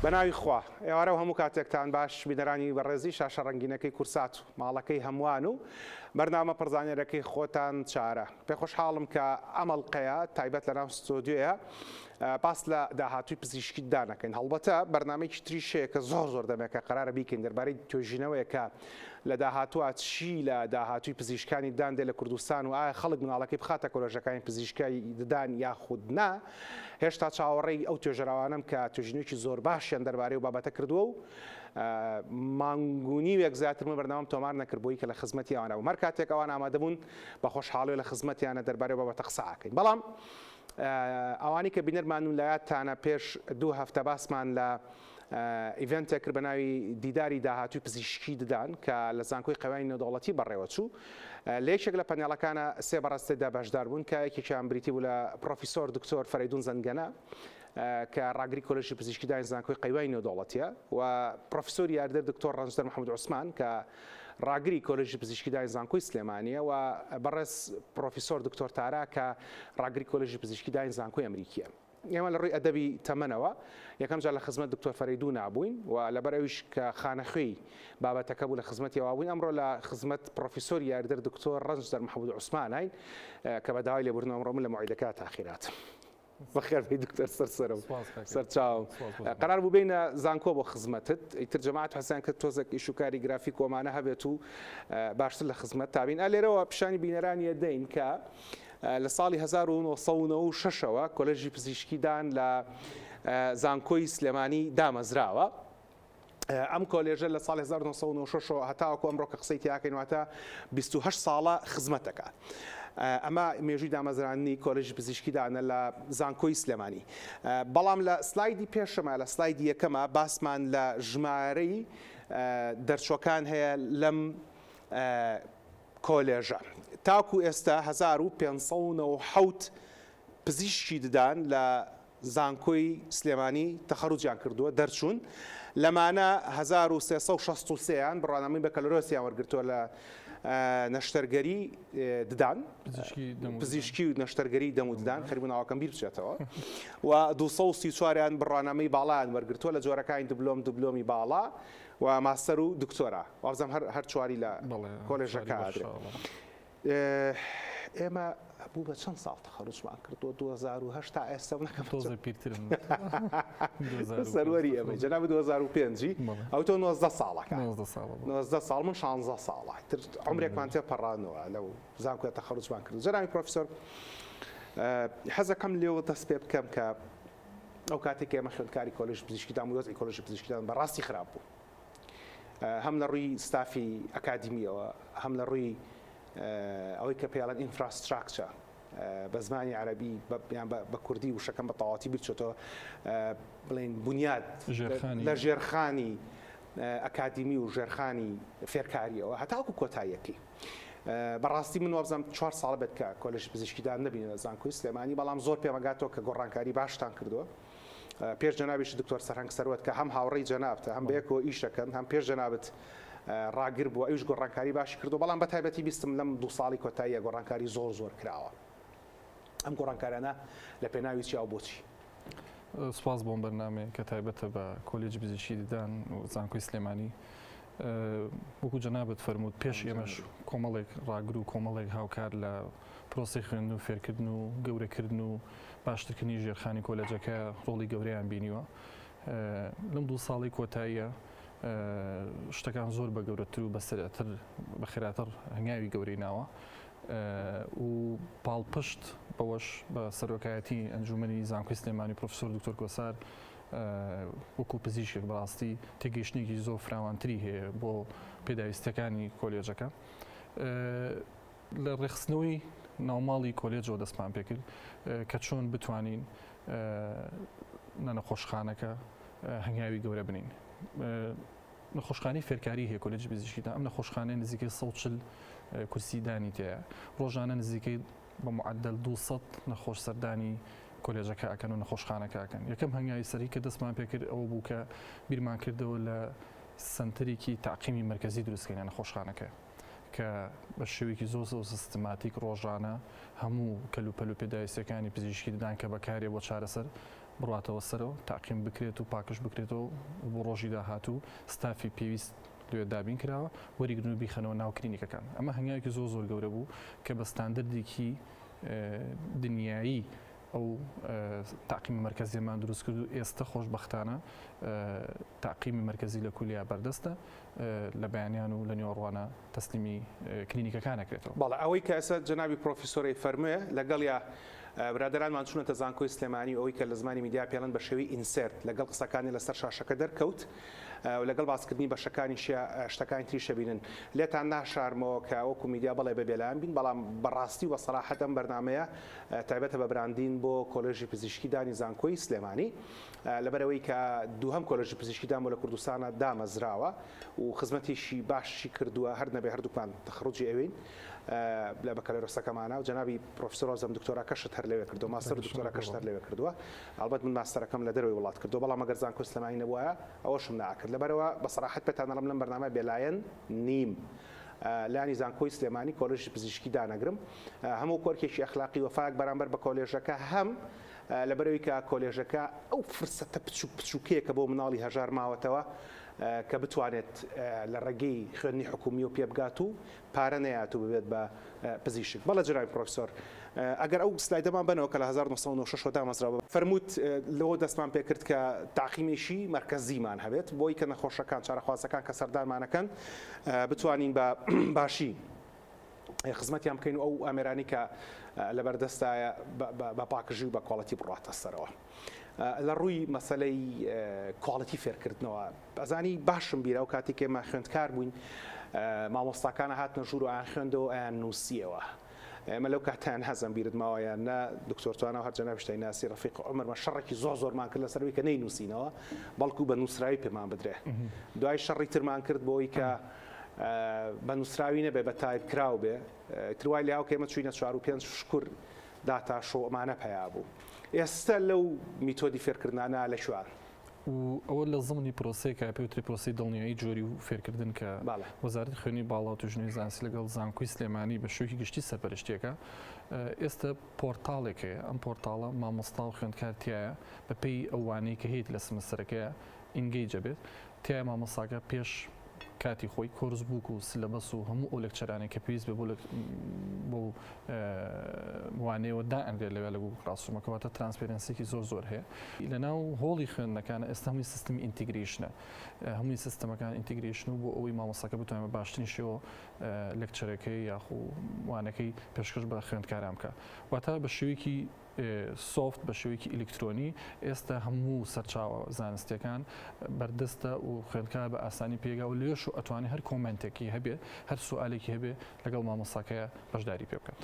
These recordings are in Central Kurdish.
بەناوی خوا ئێوارە و هەموو کاتێکتان باش بینەرانی بەڕێزی شاشە ڕەنگینەکەی کورسات و ماڵەکەی هەمووان و بەرنامە پڕزانیارەکەی خۆتان چارە پێخۆشحاڵم کە ئەم ئەڵقەیە تایبەت لەناو ستۆدیۆیە باس لە داهاتووی پزیشکی ددان ئەکەین هەڵبەتە بەرنامەیەکی تریش هەیە کە زۆر زۆر دەمێکە قەرارە بیکەین دەربارەی توێژینەوەیە کە لە داهاتووە چی لە داهاتووی پزیشکانی ددان دێ لە کوردستان و ئایا خەڵک مناڵەکەی بخاتە کۆلێژەکانی پزیشکای ددان یاخود نا هێشتا چاوەڕێی ئەو توێژەرەوانەم کە توێژینەوەیەکی زۆر باشیان دەربارەی ئەو بابەتە کردووە و مانگ و نیوێک زیاتر من بەرنامەم تۆمار نەکرد بۆی کە لە خزمەتی ئەوانە بووم هەر کاتێک ئەوان ئامادە بوون بە خۆشحاڵی لە خزمەتیانە دەربارەی ئەو بابەتە قسە ئەکەین بەڵام ئەوانی کە بینەرمان و لایاتانە پێش دوو هەفتە باسمان لە event ێک کرد بە ناوی دیداری داهاتووی پزیشکی ددان کە لە زانکۆی قەوانی نێودەوڵەتی بەڕێوەچوو لە یەکێک لە پەنێڵەکانە سێ بەڕێز تێدا بەشدار بوون کە یەکێکیان بریتی بوو لە پرۆفیسۆر دکتۆر فەرەیدون زەنگەنە کە ڕاگری کۆلێژی پزیشکی دانی زانکۆی قەیوانی نێودەوڵەتیە و پرۆفیسۆری یاریدەر دکتۆر ڕەنجدەر محەممەد عوسمان کە ڕاگری کۆلێژی پزیشکی دانی زانکۆی سلێمانیە و بەڕێز پرۆفیسۆر دکتۆر تارا کە ڕاگری کۆلێژی پزیشکی دانی زانکۆی ئەمریکیە. ئێمە لە ڕووی ئەدەبی تەمەنەوە یەکەم جار لە خزمەت دکتۆر فەرەیدوونا بووین و لەبەر ئەویش کە خانەخوێی بابەتەکە بوو لە خزمەتی ئەوا بووین، ئەمڕۆ لە خزمەت پڕۆفیسۆری یاریدەر دکتۆر ڕەنجدەر محەممود عوسماناین کە بە داوای لێبوردن ئەمڕۆ من لە مەوعیدەکە تاخیراتم. بەخێر بێی دکتۆر سەر سەرم سەر چاوم. قەرار بوو بێینە زانکۆ بۆ خزمەتت، ئیتر جەماعەت حەزیان کرد تۆزێک ئیش و کاری گرافیک و ئەمانە هەبێت و باشتر لە خزمەتتا بین. ئا لێرەوە پیشانی بینەرانی ئەدەین کە لە ساڵی 1996 ەوە کۆلێژی پزیشکی دان لە زانکۆی سلێمانی دامەزراوە. ئەم کۆلێژە لە ساڵی 1996 ەوە هەتاوەکو ئەمڕۆ کە قسەی تیاکەین واتە 28 ساڵە خزمەت دەکات. ئەمە مێژووی دامەزراندنی کۆلێژی پزیشکی دانە لە زانکۆی سلێمانی. بەڵام لە سلایدی پێشەمە لە سلایدی یەکەمە باسمان لە ژمارەی دەرچوەکان هەیە لەم کۆلێژە. تاکو ئێستا 1597 پزیشکی ددان لە زانکۆی سلێمانی تەخەروجیان کردووە، دەرچوون، لەمانە 1363 یان بڕوانامەی بەکەلۆرۆسیان وەرگرتووە لە نەشتەرگەری ددان، پزیشکی و نەشتەرگەری دەم و ددان، خەریک بوو ناوەکەم بیر بچێتەوە، و 234 یان بڕوانامەی باڵایان وەرگرتووە لە جۆرەکانی دبلۆم، دبلۆمی باڵا و ماستەر و دکتۆرا. وابزانم هەر هەر چواری لە کۆلێژەکە ئەدرێ. ئێمە بوو بە چەند ساڵ تەخەروجمان کردووە 2008 تا ئێستا نەکەم تۆزێ پیرترم سەروەری ئێمە جەناب 2005 ئەو تۆ 19 ساڵەکە 19 ساڵ من 16 ساڵە تر عمرێکمان تێ پەڕانەوە لەو زانکۆ تەخەروجمان کرد جەنابی پرۆفیسۆر حەزەکەم لێوە دەست پێ بکەم کە ئەو کاتێک ئێمە خوێندکاری کۆلێژ پزیشکیدان و وەزعی کۆلێژی پزیشکیدان بەڕاستی خراپ بوو هەم لە ڕووی ستافی ئەکادیمیەوە هەم لە ڕووی ئەوەی کە پێڵەن infrastructure بە زمانی عەربی یان بە کوردی وشەکەم بە تەواتی بیرچێتەوە بڵێن بنیاد لە ژێرخانی ئەکادیمی و ژێرخانی فێرکاریەوە هەتاکو کۆتاییەکەی بەڕاستی من وابزانم چوار ساڵ بێت کە کۆلێژی پزیشکیدان نەبینە لە زانکۆی سلێمانی بەڵام زۆر پێمەگاتەوە کە گۆڕانکاری باشتان کردووە پێش جەنابیشت دکتۆر سەرهەنگ سەروەت کە هەم هاوڕێی جەنابتە هەم بەیەکەوە ئیش دەکەن هەم پێش جەنابت ڕاگر بووە ئەویش گۆڕانکاری باشی کردووە بەڵام بە تایبەتی بیستم لەم دوو ساڵی کۆتاییە گۆڕانکاری زۆر زۆر کراوە ئەم گۆڕانکاریانە لە پێناوی چیا و بۆچی؟ سوپاس بۆم بەرنامەیە کە تایبەتە بە کۆلێجی پزیشکی ددان و زانکۆی سلێمانی وەکو جەنابت فەرمووت پێش ئێمەش کۆمەڵێک ڕاگر و کۆمەڵێک هاوکار لە پرۆسەی خوێندن و فێرکردن و گەورەکردن و باشترکردنی ژێرخانی کۆلێجەکە ڕۆڵی گەورەیان بینیوە. لەم دوو ساڵەی کۆتاییە شتەکان زۆر بە گەورەتر و بە سەریعتر بە خێراتر هەنگاوی گەورەی ناوە و پاڵپشت بەوەش بە سەرۆکایەتی ئەنجومەنی زانکۆی سلێمانی پرۆفسۆر دکتۆر کۆسار وەکو پزیشکێک بەڕاستی تێگەیشتنێکی زۆر فراوانتری هەیە بۆ پێداویستەکانی کۆلێژەکە. لە ڕێکخستنەوەی ناوماڵی کۆلێجەوە دەستمان پێکرد کە چۆن بتوانین لە نەخۆشخانەکە هەنگاوی گەورە بنین. نەخۆشخانەی فێرکاری هەیە کۆلێجی پزیشکیدا ئەم نەخۆشخانەیە نزیکەی 140 کورسی دانی تێیە ڕۆژانە نزیکەی بە معدل 200 نەخۆش سەردانی کۆلێژەکە ئەکەن و نەخۆشخانەکە ئەکەن یەکەم هەنگاوی سەری کە دەستمان پێکرد ئەوە بوو کە بیرمان کردەوە لە سەنتەرێکی تاقیمی مەرکەزی دروستکەین لە نەخۆشخانەکە کە بە شێوەیەکی زۆر زۆر سیستماتیک ڕۆژانە هەموو کەلوپەل و پێداویستیەکانی پزیشکی ددان کە بەکارێ بۆ چارەسەر. بڕاتەوە سەرەوە، تەعقیم بکرێت و پاکژ بکرێتەوە و بۆ ڕۆژی داهاتوو ستافی پێویست لەوێ دابین کراوە، وەریگرن و بیخەنەوە ناو کلینیکەکان. ئەمە هەنگاوێکی زۆر زۆر گەورە بوو کە بە ستاندەردێکی دنیایی ئەو تەعقیمی مەرکەزیەمان دروست کرد و ئێستە خۆشبەختانە تەعقیمی مەرکەزی لە کولیا بەردەستە لە بەیانیان و لە نیوەڕوانە تەسلیمی کلینیکەکان ئەکرێتەوە. بەڵێ ئەوەی کە ئێستا جەنابی پرۆفیسۆر ئەیفەرموێ لەگەڵیا برادەرانمان چوونەتە زانکۆی سلێمانی و ئەوەی کە لە زمانی میدیا پێڵێن بە شێوەی insert لەگەڵ قسەکانی لەسەر شاشەکە دەرکەوت و لەگەڵ باسکردنی بەشەکانیشیا شتەکانی تریش ئەبینن. لێتان ناشارمەوە کە وەکو میدیا بەڵێ بە بێلایەن بین بەڵام بەڕاستی و بە سەراحەت ئەم بەرنامەیە تایبەتە بە branding بۆ کۆلێژی پزیشکی دانی زانکۆی سلێمانی لەبەرئەوەی کە دووهەم کۆلێژی پزیشکی دان بۆ لە کوردستانە دامەزراوە و خزمەتێکی باشی کردووە هەر نەبێ هەردووکمان تەخەڕوجی ئەوێین لە بەکەلۆرۆسەکەمانە و جەنابی پرۆفیسۆر وابزانم دکتۆراکەشت هەر لەوێ کردووە ماستەر و دکتۆراکەشت هەر لەوێ کردووە ئەڵبەت من ماستەرەکەم لە دەرەوەی وڵات کردووە بەڵام ئەگەر زانکۆی سلێمانی نەبوایە ئەوەشم نەئەکرد لەبەرئەوە بە سەراحەت پێتان ئەڵێم لەم بەرنامە بێلایەن نیم لانی زانکۆی سلێمانی کۆلێژی پزیشکی دانەگرم هەموو کۆرکێکی ئەخلاقی وەفایەک بەرامبەر بە کۆلێژەکە هەم لەبەرئەوەی کە کۆلێژەکە ئەو فرسەتە بچوک بچوکەیە کە بۆ مناڵی هەژار ماوەتەوە کە بتوانێت لە ڕێگەی خوێندنی حکومیەوە پێبگات و پارە نەیات و ببێت بە پزیشک. بەڵێ جەنابی پرۆفیسۆر ئەگەر ئەو سلایدەمان بەنەوە کە لە 1996 وە دامەزراوە، فەرمووت لەوە دەستمان پێکرد کە تاقیمێکی مەرکەزیمان هەبێت بۆی کە نەخۆشەکان چارەخوازەکان کە سەردانمانەکەن بتوانین بە باشی خزمەتیان بکەین و ئەو ئامێرانی کە لەبەردەستایە بە پاکژی و بە quality بڕاتە سەرەوە. لە ڕووی مەسەلەی quality فێرکردنەوە ئەزانی باشم بیرە ئەو کاتی کە ئێمە خوێندکار بووین مامۆستاکانە هاتنە ژوور و ئەیان خوێندەوە ئەیان نووسیەوە ئێمە لەو کاتیان هەزم بیرت ماوە یان نا دکتۆر توانا و هەر جەنابیشتای ناسی ڕەفیق عومەرمە شەڕێکی زۆر زۆرمان کرد لەسەر ئەوەی کە نەینووسینەوە بەڵکو بە نووسراوی پێمان بدرێ دوای شەڕی ترمان کرد بۆی کە بە نووسراوی نەبێ بە تایپ کراو بێ تر وای لێهاو کە ئێمە چووینە چوار و پێنج شکور data show ئەمانە پەیا بوو ئێستە لەو میتۆدی فێرکردنانە لە کوێن؟ و ئەوە لە زمنی پرۆسەیەکە پێ وترێ پرۆسەی دڵنیایی جۆری و فێرکردن کە وەزارەتی خوێندنی باڵا و توێژینەوەی زانستی لەگەڵ زانکۆی سلێمانی بە شێوەیەکی گشتی سەرپەرشتیەکە ئێستە پۆرتاڵێک هەیە ئەم پۆرتاڵە مامۆستا و خوێندکار تایە بەپێی ئەو وانەی کە هەیەتی لە سمستەرەکەیە engage ئەبێت تایە مامۆستاکە پێش کاتی خۆی course book و syllabus و هەموو ئەو lecture انەی کە پێویست بێ بۆ بۆ وانەیەوە دائەنرێت لەوێ لە Google Classroom ەکە واتە transparency ێکی زۆر زۆر هەیە لە ناو هۆڵی خوێندنەکان ئێستا هەمووی سیستمی integration ە هەمووی سیستەمەکان integration و بۆ ئەوەی مامۆستاکە بتوانێت بە باشترین شێوە lecture ەکەی یاخو وانەکەی پێشکەش بە خوێندکاران بکە واتە بە شێوەیەکی soft بە شێوەیەکی ئیلیکترۆنی ئێستا هەموو سەرچاوە زانستیەکان بەردەستە و خوێندکار بە ئاسانی پێگا و لەوێش و ئەتوانێ هەر comment ێکی هەبێ هەر سوالێکی هەبێ لەگەڵ مامۆستاکەیا بەشداری پێ بکات.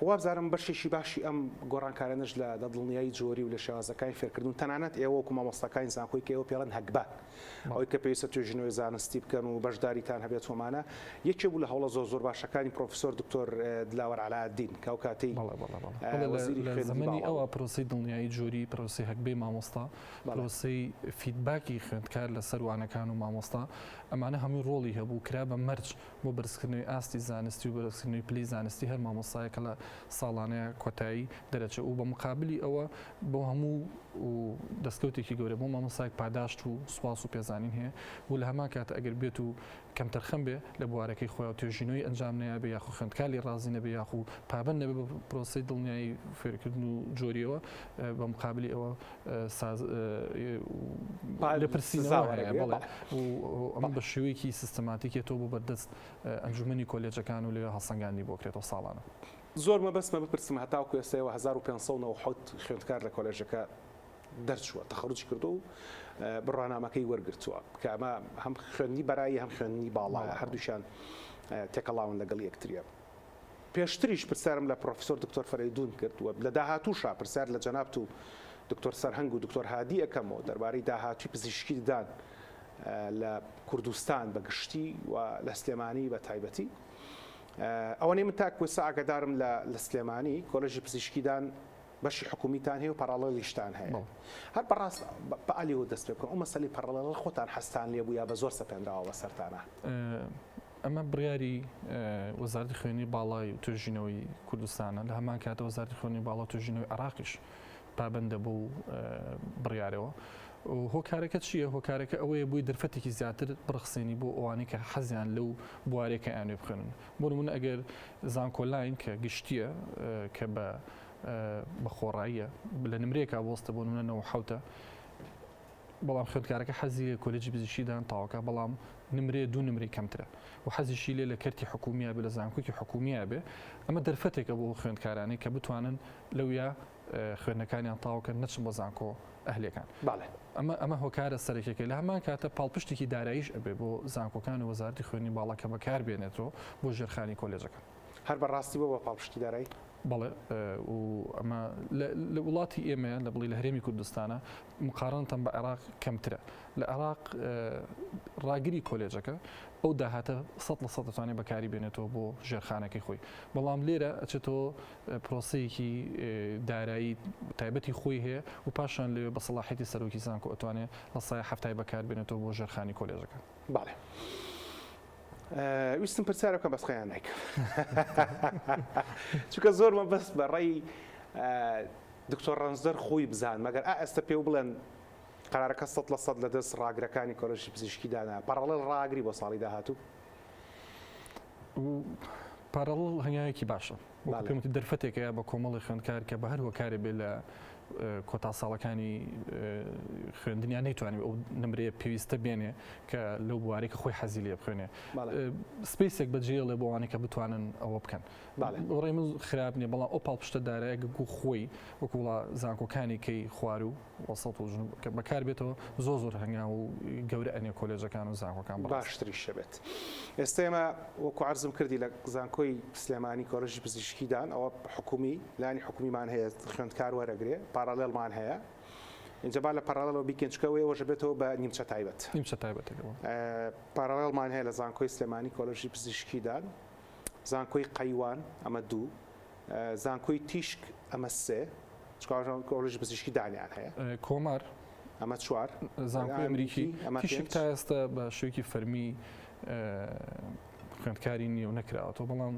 وابزانم بەشێکی باشی ئەم گۆڕانکارانەش لە دڵنیایی جۆری و لە شێوازەکانی فێرکردن و تەنانەت ئێوە وەکو مامۆستاکانی زانکۆی کە ئێوە پێڵێن هەگبە ئەوەی کە پێویستە توێژینەوەی زانستی بکەن و بەشداریتان هەبێت وەمانە یەکێ بوو لە هەوڵە زۆر زۆر باشەکانی پرۆفیسۆر دکتۆر دلاوەر عەلائەدین کە ئەو کاتەی وەزیری لە خوێندنی زەمەنی باڵا ئەوە بوو. پرۆسەی دڵنیایی جۆری، پرۆسەی هەگبەی مامۆستا، پرۆسەی feedback ی خوێندکار لەسەر وانەکان و مامۆستا، ئەمانە هەمووی ڕۆڵی هەبوو، کرا بە مەرج بۆ بەرزکردنەوەی ئاستی زانستی و بەرزکردنەوەی پلەی زانستی هەر مامۆستایەک کە لە ساڵانەیە کۆتایی دەرەچێ و بە مقابلی ئەوە بۆ هەموو و دەستکەوتێکی گەورە بۆ مامۆستایەک پاداشت و سوپاس و پێزانین هەیە و لە هەمان کات ئەگەر بێت و کەمتەرخەم بێ لە بوارەکەی خۆیا و توێژینەوەی ئەنجام نەیابێ یاخو خوێندکار لێی ڕازی نەبێ یاخو پابەند نەبێ بە پرۆسەی دڵنیایی فێرکردن و جۆریەوە بە مقابلی ئەوە ساز لێپرسینەوە هەیە بەڵێ و ئەمە بە شێوەیەکی سیستەماتیکێتەوە بۆ بەردەست ئەنجومەنی کۆلێجەکان و لەوێ هەڵسەنگاندنی بۆ کرێتەوە ساڵانە. زۆر مەبەستمە بپرسم هەتاوەکو ئێستا ئێوە 1597 خوێندکار لە کۆلێژەکە دەرچووە تەخەروجی کردووە و بڕوانامەکەی وەرگرتووە کە ئەمە هەم خوێندنی بەرایی هەم خوێندنی باڵایە هەردووکیان تێکەڵاون لەگەڵ یەکتریە. پێشتریش پرسیارم لە پرۆفیسۆر دکتۆر فەرەیدوون کرد و لە داهاتووشا پرسیار لە جەنابت و دکتۆر سەرهەنگ و دکتۆر هادی ئەکەمەوە دەربارەی داهاتووی پزیشکی ددان لە کوردستان بە گشتی و لە سلێمانی بە تایبەتی. ئەوەنەی من تاکو ئێستا ئاگادارم لە سلێمانی کۆلێژی پزیشکی دان بەشی حکومیتان هەیە و parallel یشتان هەیە. هەر بەڕاست بە عەلیەوە دەست پێ بکەم ئەو مەسەلەی parallel ە خۆتان حەزتان لێ بوو یا بە زۆر سەپێنراوە بەسەرتانا؟ ئەمە بڕیاری وەزارەتی خوێندنی باڵای و توێژینەوەی کوردستانە، لە هەمان کاتە وەزارەتی خوێندنی باڵا و توێژینەوەی عێراقیش. پابەندە بەو بڕیارەوە. هۆکارەکە چییە؟ هۆکارەکە ئەوەیە بۆی دەرفەتێکی زیاتر بڕەخسێنی بۆ ئەوانەی کە حەزیان لەو بوارەیە کە ئەیانەوێ بخوێنن. بۆ نموونە ئەگەر زانکۆلاین کە گشتییە کە بە بە خۆڕاییە لە نمرەیەکا بوەستە بۆ نموونە 97ە بەڵام خوێندکارەکە حەزی لە کۆلێجی پزیشکی دان تاوەکە بەڵام نمرەیە دوو نمرەی کەمترە و حەزیشی لێ لە کەرتی حکوومییا بێ لە زانکۆکی حکوومییا بێ ئەمە دەرفەتێکە بۆ خوێندکارانی کە بتوانن لەویا خوێندنەکانیان تاوکەن نەچن بۆ زانکۆ ئەهلیەکان. بەڵێ. ئەمە ئەمە هۆکارە سەرەکیەکەی لە هەمان کاتە پاڵپشتێکی داراییش ئەبێ بۆ زانکۆکان و وەزارەتی خوێندنی باڵا کە بەکار بێنێتەوە بۆ ژێرخانی کۆلێجەکان. هەر بە ڕاستی بۆ بە پاڵپشتی دارایی؟ بەڵێ و ئەمە لە وڵاتی ئێمەیە لە بڵی لە هەرێمی کوردستانە مقارنەتەن بە عێراق کەمترە. لە عێراق ڕاگری کۆلێجەکە ئەو داهاتە 100% دەتوانێت بەکاری بێنێتەوە بۆ ژێرخانەکەی خۆی بەڵام لێرە ئەچێتەوە پرۆسەیەکی دارایی تایبەتی خۆی هەیە و پاشان لەوێ بە سەڵاحیەتی سەرۆکی زانکۆ ئەتوانێت لە سایە حەفتای بەکار بێنێتەوە بۆ ژێرخانی کۆلێژەکە. بەڵێ. ویستم پرسیارە بکەم بەس خۆیان نایکەم چونکە زۆر مەبەست بە ڕێی دکتۆر ڕەنجدەر خۆی بزان مەگەر ئا ئێستا پێو بڵێن قەرارەکە 100% لە دەست ڕاگرەکانی کۆلێژی پزیشکی دانا parallel ڕاگری بۆ ساڵی داهاتوو parallel هەنگاوێکی باشە وەکو پێم وتی دەرفەتێکە بە کۆمەڵی خوێندکار کە بە هەر هۆکارێ بێ لە کۆتا ساڵەکانی خوێندنیان نەیتوانی ئەو نمرەیە پێویستە بێنێ کە لەو بوارێک کە خۆی حەزی لێ بخوێنێ space ێک بەجێڵێ بۆ ئەوانەی کە بتوانن ئەوە بکەن ڕێ من خراپ نییە بەڵام ئەو پاڵپشتە دارایە گو خۆی وەکو وڵا زانکۆکانی کەی خوارو وەسەت و جنوب کە بەکار بێتەوە زۆر زۆر هەنگاو و گەورە ئەنێ کۆلێجەکان و زانکۆکان بەڕاستی. باشتریش ئەبێت. ئێستا ئێمە وەکو عەرزم کردی لە زانکۆی سلێمانی کۆلێژی پزیشکی دان ئەوە حکومی لانی حکومیمان هەیە خوێندکار وەرەگرێ parallel مان هەیە ئینجا با لە parallel ەوە بیکەین چونکە ئەوەی ئەوەش ئەبێتەوە بە نیمچە تایبەت. نیمچە تایبەتەکە بەڵێ. parallel مان هەیە لە زانکۆی سلێمانی کۆلێژی پزیشکی دان زانکۆی قەیوان ئەمە دوو زانکۆی تیشک ئەمە سێ چونکە کۆلێژی پزیشکی دانیان هەیە. کۆمار. ئەمە چوار. زانکۆی ئەمریکی تیشک تا ئێستا بە شێوەیەکی فەرمی خوێندکاری نییە و نەکراوەتەوە بەڵام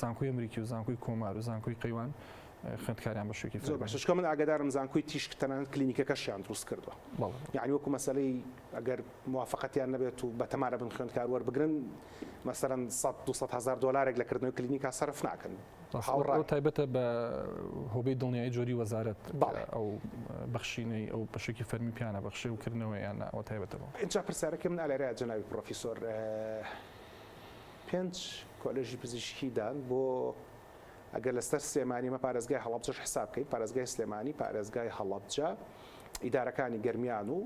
زانکۆی ئەمریکی و زانکۆی کۆمار و زانکۆی قەیوان خوێندکاریان بە شێوەیەکی زۆر باشە چونکە من ئاگادارم زانکۆی تیشک تەنانەت کلینیکەکەشیان دروست کردووە یعنی وەکو مەسەلەی ئەگەر موافقەتیان نەبێت و بەتەمارە بن خوێندکار وەربگرن مەسەلەن 100 200 هەزار دۆلارێک لە کردنەوەی کلینیکا سەرف ناکەن. هاوڕای. تایبەتە بە هۆبەی دڵنیایی جۆری وەزارەت ئەو بەخشینەی ئەو بەشێکی فەرمی پیانە بەخشێ و کردنەوەی یان نا ئەوە تایبەتە بەوە. ئینجا پرسیارەکەی من ئالێرەیە جەنابی پڕۆفیسۆر پێنج کۆلێژی پزیشکی دان بۆ ئەگەر لەسەر سلێمانی مە پارێزگای هەڵەبجەش حساب بکەین پارێزگای سلێمانی پارێزگای هەڵەبجە ئیدارەکانی گەرمیان و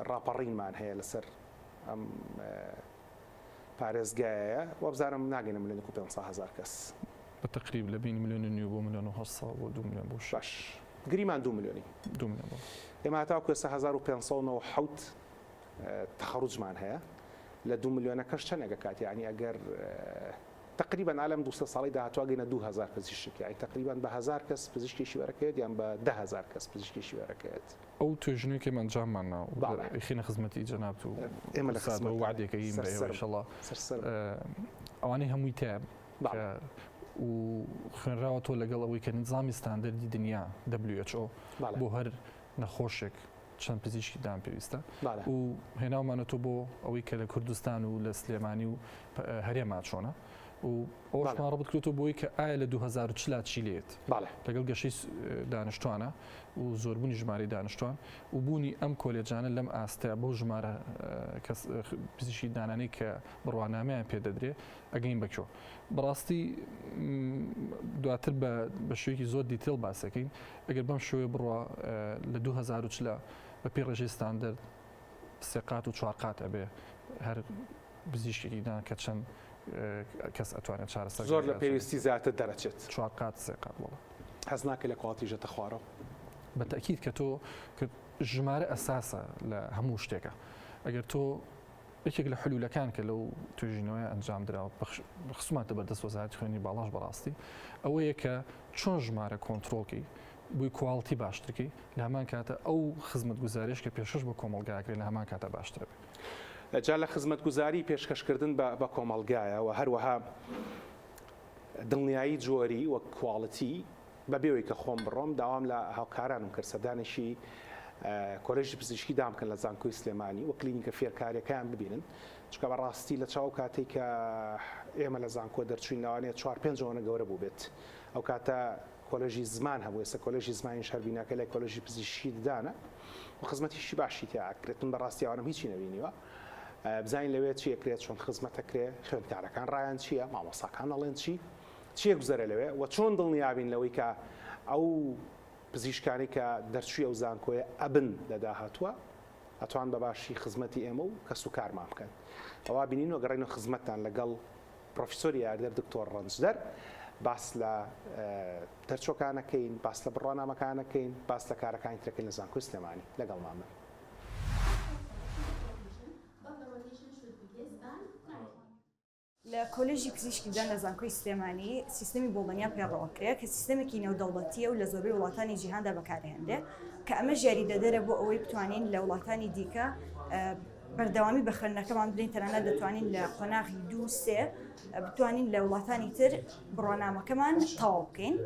ڕاپەڕینمان هەیە لەسەر ئەم پارێزگایەیە وابزانم ناگەینە ملیۆنێک و 500 هەزار کەس. بە تەقریب لە بەینی ملیۆن و نیو بۆ ملیۆن و 800 بۆ دوو ملیۆن بۆ شەش. باش گریمان دوو ملیۆنی. دوو ملیۆن بەڵێ. ئێمە هەتاوەکو ئێستا 1597 تەخەروجمان هەیە لە دوو ملیۆنەکەش چەندێک ئەکات یانی ئەگەر تەقریبەن ئا لەم دوو سێ ساڵەی داهاتوو ئەگەینە 2000 پزیشک یانی تەقریبەن بە هەزار کەس پزیشکێکی وەرەکەوێت یان بە 10000 کەس پزیشکێکی وەرەکەوێت. ئەو توێژینەوەی کە ئێمە ئەنجاممان نا و ئەیخەینە خزمەتی جەنابت و ئێمە لە خزمەت وەعدێک ئەیین بە ئێوە ئیشەڵا ئەوانەی هەمووی تایە و خوێنراوەتەوە لەگەڵ ئەوەی کە نیزامی ستاندەردی دنیا WHO بۆ هەر نەخۆشێک چەند پزیشکی دان پێویستە و هێناومانەتەوە بۆ ئەوەی کە لە کوردستان و لە سلێمانی و هەرێما چۆنە و ئەوەشمان ڕەبت کردووە بۆی کە ئایا لە 2040 چی لێت لەگەڵ گەشەی دانیشتوانە و زۆربوونی ژمارەی دانیشتوان و بوونی ئەم کۆلێجانە لەم ئاستە بەو ژمارە کەس پزیشکی دانانەی کە بڕوانامەیان پێ دەدرێ ئەگەین بە کوێ بەڕاستی دواتر بە بە شێوەیەکی زۆر detail باسەکەین ئەگەر بەم شێوەیە بڕوا لە 2040 بە پێی ڕێژەی ستاندەرد سێ قات و چوار قات ئەبێ هەر پزیشکێکی دان کە چەند کەس ئەتوانێت چارەسەر زۆر لە پێویستی زیاتر دەرەچێت. چوار قات سێ قات بەڵێ. هەست ناکەی لە quality ژێتە خوارەوە؟ بە تەئکید کە تۆ کە ژمارە ئەساسە لە هەموو شتێکە ئەگەر تۆ یەکێک لە حلولەکان کە لەو توێژینەوەیە ئەنجام درا و خستومانتە بەردەست وەزارەتی خوێندنی باڵاش بەڕاستی ئەوەیە کە چۆن ژمارە کۆنترۆڵکەی بۆی quality باشترکەی لە هەمان کاتە ئەو خزمەتگوزاریش کە پێشکەش بە کۆمەڵگاکرێت لە هەمان کاتە باشترە بێت. جا لە خزمەتگوزاری پێشکەشکردن بە بە کۆمەڵگایە و هەروەها دڵنیایی جۆری وەک quality. بەبێ ئەوەی کە خۆم بڕۆم داوام لە هاوکارانم کرد سەردانێکی کۆلێژی پزیشکی دام بکەن لە زانکۆی سلێمانی و کلینیکە فێرکاریەکەیان ببینن چونکە بەڕاستی لە چاو کاتێک کە ئێمە لە زانکۆ دەرچوین لەوانەیە چوار پێنج ئەوەنە گەورە بووبێت ئەو کاتە کۆلێژی زمان هەبوو ئێستا کۆلێژی زمانیش هەر بیناکە لای کۆلێژی پزیشکی ددانە و خزمەتیشی باشی تیا ئەکرێت من بەڕاستی ئەوانم هیچی نەبینیوە بزانین لەوێ چی ئەکرێت چۆن خزمەت ئەکرێ خوێندکارەکان ڕایان چییە مامۆستاکان ئەڵێن چی چی ئەگوزەرێ لەوێ و چۆن دڵنیابین لەوەی کە ئەو پزیشکانەی کە دەرچووی ئەو زانکۆیە ئەبن لە داهاتووە ئەتوان بە باشی خزمەتی ئێمە و کەس و کارمان بکەن ئەوا بینین و گەڕێین و خزمەتتان لەگەڵ پرۆفیسۆری یاریدەر دکتۆر ڕەنجدەر باس لە دەرچوەکانەکەین باس لە بڕوانامەکانەکەین باس لە کارەکانی ترەکەین لە زانکۆی سلێمانی لەگەڵمان بن. لە کۆلێژی پزیشکی ددان لە زانکۆی سلێمانی سیستەمی بۆڵۆنیا پەیڕەوەکرێ کە سیستەمێکی نێودەوڵەتییە و لە زۆربەی وڵاتانی جیهاندا بەکارهێنرێ کە ئەمەش یاریدەدەرە بۆ ئەوەی بتوانین لە وڵاتانی دیکە بەردەوامی بە خوێندنەکەمان بدەین تەنانەت دەتوانین لە قۆناغی دوو سێ بتوانین لە وڵاتانی تر بڕوانامەکەمان تەواو بکەین.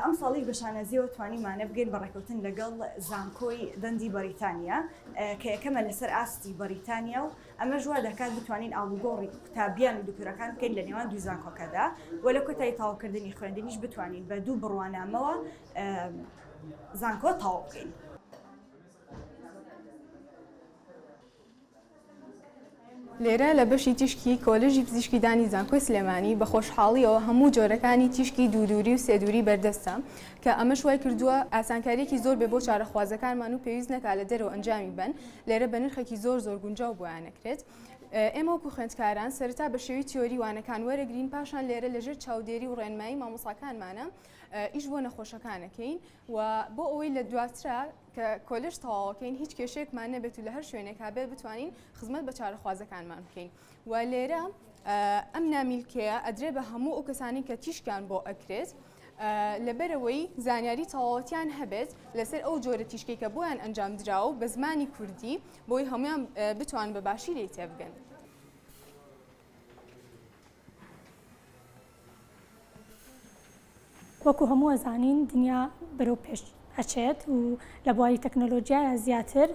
ئەمساڵیش بە شانازیەوە توانیمانە بگەین بە ڕێکەوتن لەگەڵ زانکۆی دەندی بەریتانیا کە یەکەمە لەسەر ئاستی بەریتانیا و ئەمەش وا دەکات بتوانین ئاڵوگۆڕی قوتابیان و دکتۆرەکان بکەین لە نێوان دوو زانکۆکەدا و لە کۆتایی تەواوکردنی خوێندنیش بتوانین بە دوو بڕوانامەوە زانکۆ تەواو بکەین. لێرە لە بەشی تیشکی کۆلێژی پزیشکی دانی زانکۆی سلێمانی بە خۆشحاڵیەوە هەموو جۆرەکانی تیشکی دوو دووری و سێ دووری بەردەستە کە ئەمەش وای کردووە ئاسانکاریەکی زۆر بێ بۆ چارەخوازەکانمان و پێویست نەکا لە دەرەوە ئەنجامی بەن لێرە بە نرخێکی زۆر زۆر گونجاو بۆیان ئەکرێت. ئێمە وەکو خوێندکاران سەرەتا بە شێوەی تیۆری وانەکان وەرەگرین پاشان لێرە لەژێر چاودێری و ڕێنمایی مامۆساکانمانە ئیش بۆ نەخۆشەکان ئەکەین و بۆ ئەوەی لە دواترا کە کۆلێژ تەواوەکەین هیچ کێشەیەکمان نەبێت و لە هەر شوێنێکا بێت بتوانین خزمەت بە چارەخوازەکانمان بکەین و لێرە ئەم نامیلکەیە ئەدرێ بە هەموو ئەو کەسانی کە تیشکیان بۆ ئەکرێت لەبەرەوەی زانیاری تەواوەتیان هەبێت لەسەر ئەو جۆرە تیشکەی کە بۆیان ئەنجام دراوە بە زمانی کوردی بۆی هەموویان بتوان بە باشی لێی تێبگەن. وەکو هەموو ئەزانین دنیا بەرەو پێش ئەچێت و لە بواری تەکنەلۆجیایە زیاتر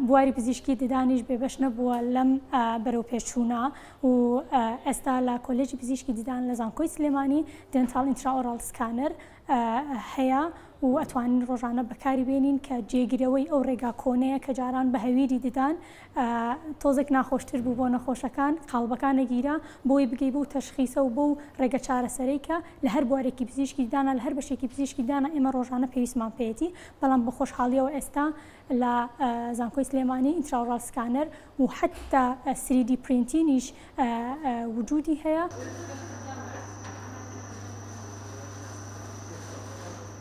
بواری پزیشکی ددانیش بێبەش نەبووە لەم بەرەو پێشچوونە و ئێستا لە کۆلێژی پزیشکی ددان لە زانکۆی سلێمانی dental intraoral scanner هەیە و ئەتوانین ڕۆژانە بەکاری بێنین کە جێگرەوەی ئەو ڕێگا کۆنەیە کە جاران بە هەویری ددان تۆزێک ناخۆشتر بوو بۆ نەخۆشەکان قاڵبەکان ئەگیرا بۆی بگەی بەو تەشخیسە و بەو ڕێگە چارەسەرەی کە لە هەر بوارێکی پزیشکی ددانا لە هەر بەشێکی پزیشکی ددانا ئێمە ڕۆژانە پێویستمان پێیەتی بەڵام بە خۆشحاڵیەوە ئێستا لە زانکۆی سلێمانی intraoral scanner و حەتتا 3D printing یش وجودی هەیە.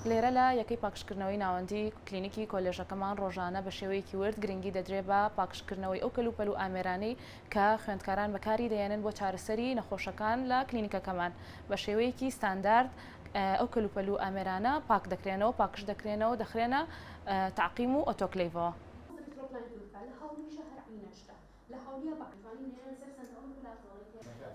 لێرە لە یەکەی پاکژکردنەوەی ناوەندی کلینیکی کۆلێژەکەمان ڕۆژانە بە شێوەیەکی ورد گرنگی دەدرێ بە پاکژکردنەوەی ئەو کەلوپەل و ئامێرانەی کە خوێندکاران بەکاری دەیەنن بۆ چارەسەری نەخۆشەکان لە کلینیکەکەمان بە شێوەیەکی ستاندارد ئەو کەلوپەل و ئامێرانە پاک دەکرێنەوە پاکژ دەکرێنەوە دەخرێنە تەعقیم و ئۆتۆکلەیڤەوە.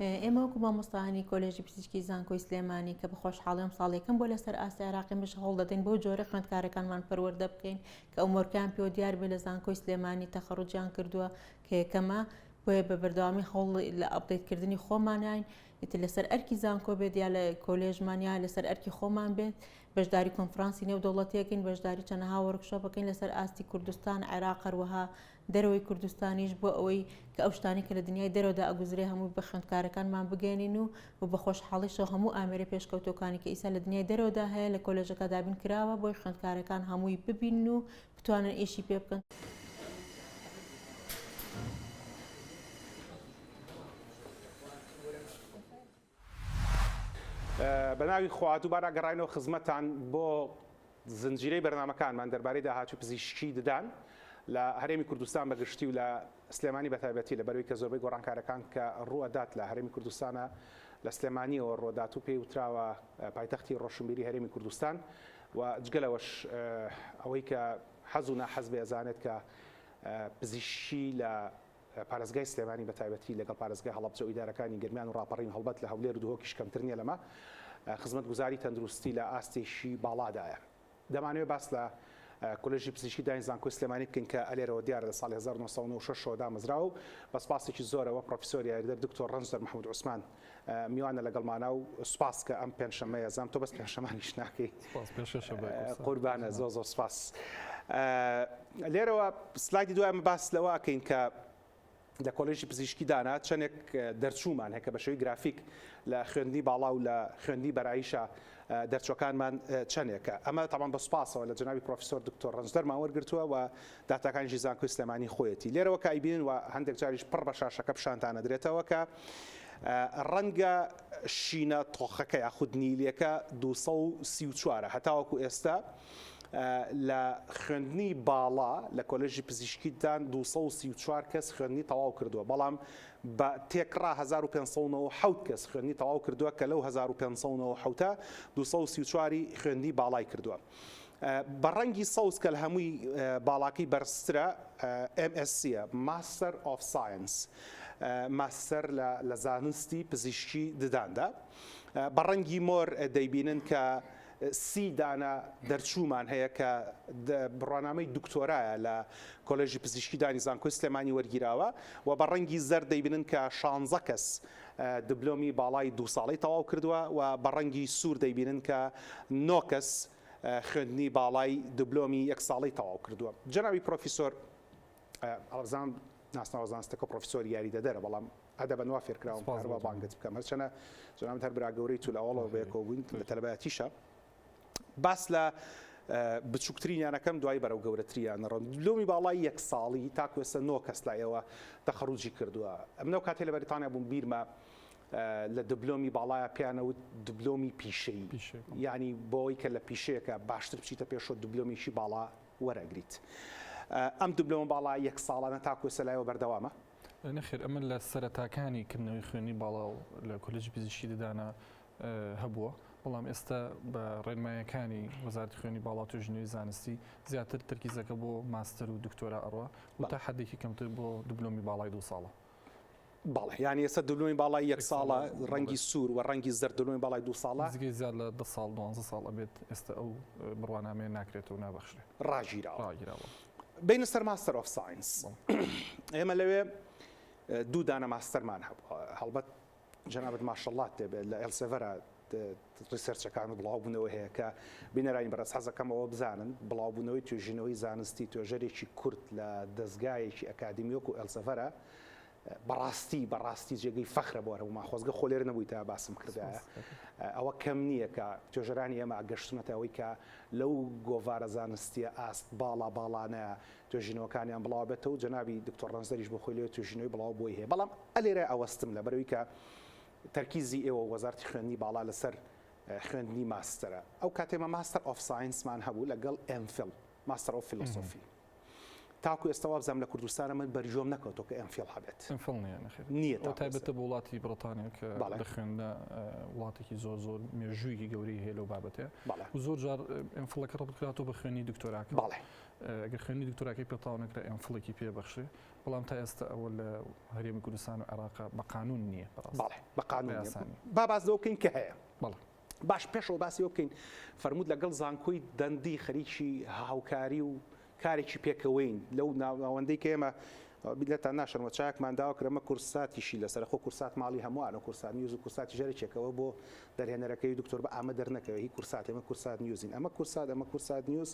ئێمە وەکو مامۆستایانی کۆلێژی پزیشکی زانکۆی سلێمانی کە بە خۆشحاڵی ئەمساڵ یەکەم بۆ لەسەر ئاستی عێراقی مش هەوڵ دەدەین بەو جۆرە خوێندکارەکانمان پەروەردە بکەین کە ئەو مۆرکەیان پێوە دیار بێ لە زانکۆی سلێمانی تەخەڕوجیان کردووە کە یەکەمە بۆیە بە بەردەوامی هەوڵ لە update کردنی خۆمانین ئیتر لەسەر ئەرکی زانکۆ بێت یا لە کۆلێژمان یا لەسەر ئەرکی خۆمان بێت بەشداری کۆنفرانسی نێودەوڵەتیەکەین بەشداری چەنەها workshop ەکەین لەسەر ئاستی کوردستان عێراق هەروەها دەرەوەی کوردستانیش بۆ ئەوەی کە ئەو شتانەی کە لە دنیای دەرەوەدا ئەگوزرێ هەمووی بە خوێندکارەکانمان بگەێنین و و بە خۆشحاڵیشەوە هەموو ئامێرە پێشکەوتوەکانی کە ئیسا لە دنیای دەرەوەدا هەیە لە کۆلێژەکە دابین کراوە بۆی خوێندکارەکان هەمووی ببینن و بتوانن ئیشی پێ بکەن. بە ناوی خوا دووبارە گەڕاینەوە خزمەتتان بۆ زنجیرەی بەرنامەکانمان دەربارەی داهاتووی پزیشکی ددان لە هەرێمی کوردستان بە گشتی و لە سلێمانی بە تایبەتی لەبەرەوەی کە زۆربەی گۆڕانکارەکان کە ڕووئەدات لە هەرێمی کوردستانە لە سلێمانیەوە ڕووەدات و پێی وتراوە پایتەختی ڕۆشنبیری هەرێمی کوردستان و جگە لەوەش ئەوەی کە حەز و ناحەز بێ ئەزانێت کە پزیشکی لە پارێزگای سلێمانی بە تایبەتی لەگەڵ پارێزگای هەڵەبجە و ئیدارەکانی گەرمیان و ڕاپەڕین هەڵبەت لە هەولێر و دهۆکیش کەمتر نییە لەمە. خزمەتگوزاری تەندروستی لە ئاستێکی باڵادایە. دەمانەوێت باس لە کۆلێژی پزیشکی دانی زانکۆی سلێمانی بکەین کە ئەلێرەوە دیارە لە ساڵی 1996 ەوە دامەزراوە و بە سپاسێکی زۆرەوە پرۆفیسۆر یاریدەر دکتۆر ڕەنجدەر محمود عوسمان میوانە لەگەڵمانە و سپاس کە ئەم پێنجشەممەیە زام تۆ بەس پێنجشەمانیش ناکەی قوربانە زۆر زۆر سپاس لێرەوە سلایدی دوای ئەمە باس لەوە ئەکەین کە لە کۆلێژی پزیشکی دانا چەندێک دەرچوومان هەیە کە بە شێوەی گرافیک لە خوێندنی باڵا و لە خوێندنی بەراییشا دەرچووەکانمان چەندێکە. ئەمە تەبعەن بە سوپاسەوە لە جەنابی پرۆفیسۆر دکتۆر ڕەنجدەرمان وەرگرتووە و داتاکانیشی زانکۆی سلێمانی خۆیەتی. لێرەوە کە ئەیبینن و هەندێک جاریش پڕ بە شاشەکە پیشانتان ئەدرێتەوە کە ڕەنگە شینە تۆخەکە یاخود نیلیەکە 234 هەتاوەکو ئێستا لە خوێندنی باڵا لە کۆلێژی پزیشکی ددان 234 کەس خوێندنی تەواو کردووە، بەڵام بە تێکڕا 1597 کەس خوێندنی تەواو کردووە کە لەو 1597 234 ی خوێندنی باڵای کردووە. بە ڕەنگی سەوز کە لە هەمووی باڵاکەی بەرزترە MSc ە، Master of Science، ماستەر لە زانستی پزیشکی دداندا. بە ڕەنگی مۆر دەیبینن کە سی دانە دەرچوومان هەیە کە بڕوانامەی دکتۆرایە لە کۆلێژی پزیشکی دانی زانکۆی سلێمانی وەرگیراوە و بە ڕەنگی زەرد دەیبینن کە شانزە کەس دبلۆمی باڵای دوو ساڵەی تەواو کردووە و بە ڕەنگی سوور دەیبینن کە نۆ کەس خوێندنی باڵای دبلۆمی یەک ساڵەی تەواو کردووە. جەنابی پرۆفیسۆر ئەڵبزانم ناسناوە زانستەکە پرۆفیسۆری یاریدەدەرە بەڵام ئەدەبەن وا فێرکراوم کە هەروا بانگت بکەم هەرچەنە جەنابت هەر برا گەورەی تو لە ئەوەڵەوە بەیەکەوە بووین لە تەلەبایەتیشە باس لە بچووکترینیانەکەم دوای بەرەو گەورەتریان نەڕۆم لۆمی باڵای یەک ساڵی تاکو ئێستا نۆ کەس لای ئێوە تەخەڕوجی کردووە ئەمنەو کاتێ لە بەریتانیا بووم بیرمە لە دبلۆمی باڵایە پیانەوت دبلۆمی پیشەیی یعنی بۆی کە لە پیشەیەکە باشتر بچیتە پێشەوە دبلۆمیی باڵا وەرەگریت ئەم دبلۆمە باڵا یەک ساڵانە تاکو ئێستا لایەوە بەردەوامە؟ نەخێر ئەمە لە سەرەتاکانی کردنەوەی خوێندنی باڵا و لە کۆلێجی پزیشکی ددانە هەبووە، بەڵام ئێستا بە ڕێنمایەکانی وەزارەتی خوێندنی باڵا و توێژینەوەی زانستی زیاتر تەرکیزەکە بۆ ماستەر و دکتۆرا ئەڕوا و تا حەدێکی کەمتر بۆ دبلۆمی باڵای دوو ساڵە. بەڵێ یانی ئێستا دبلۆمی باڵای یەک ساڵە ڕەنگی سوور و ڕەنگی زەرد دبلۆمی باڵای دوو ساڵە. نزیکەی زیاد لە دە ساڵ دوانزە ساڵ ئەبێت ئێستا ئەو بڕوانامەیە ناکرێتەوە و نابەخشرێ. ڕاگیراوە. ڕاگیراوە. بینە سەر Master of Science ئێمە لەوێ دوو دانە ماستەرمان هەبوو هەڵبەت جەنابت ماشەڵات تێبێت لە Elsevier research ەکان و بڵاوبوونەوە هەیە کە بینەرانی بەڕێز حەزەکەمەوە بزانن بڵاوبوونەوەی توێژینەوەی زانستی توێژەرێکی کورد لە دەستگایەکی ئەکادیمی وەکو Elsevier ە بەڕاستی بەڕاستی جێگەی فەخرە بۆ هەموومان خۆزگە خۆ لێرە نەبووی تا باسم کردایە ئەوە کەم نییە کە توێژەرانی ئێمە گەشتونەتە ئەوەی کە لەو گۆڤارە زانستیە ئاست باڵا باڵانە توێژینەوەکانیان بڵاو بێتەوە جەنابی دکتۆر ڕەنجدەریش بۆ خۆی لەوێ توێژینەوەی بڵاو بۆی هەیە بەڵام ئەلێرە ئەوەستم لەبەرەوەی کە تەرکیزی ئێوە وەزارتی خوێندنی باڵا لەسەر خوێندنی ماستەرە ئەو کاتێمە Master of Science مان هەبوو لەگەڵ MPhil Master of Philosophy تاکو ئێستا وابزانم لە کوردستانە من بەرگوێم نەکەوتووە کە MPhil هەبێت. MPhil نییە نەخێر. نییە ئەو تایبەتە بۆ وڵاتی بڕیتانیا کە لە خوێندنە وڵاتێکی زۆر زۆر مێژوویەکی گەورەی هەیە لەو بابەتەیە و زۆر جار MPhil ەکە ڕەبت کراتەوە بە خوێندنی دکتۆراکە. بەڵێ. ئەگەر خوێندنی دکتۆراکەی پێ تەواو نەکرا MPhil ێکی پێ بەخشرێ بەڵام تا ئێستا ئەوە لە هەرێمی کوردستان و عێراق بە قانون نییە بەڕاست. بەڵێ بە قانون نییە. با باس لەوە بکەین کە هەیە. بەڵێ. باش پێشەوە باسی ئەوە بکەین فەرمووت لەگەڵ زانکۆی دەندی خەریکی هاوکاری و کارێکی پێکەوەین لەو ناوەندەی کە ئێمە لێتان ناشەرمە چاکمان داوە کرەمە کورساتیشی لەسەر خۆ کورسات ماڵی هەمووانە کورسات نیوز و کورساتی ژەرێکێکەوە بۆ دەرهێنەرەکەی دکتۆر بە ئامە دەرنەکەوێ هی کورسات ئێمە کورسات نیوزین ئەمە کورسات ئەمە کورسات نیوز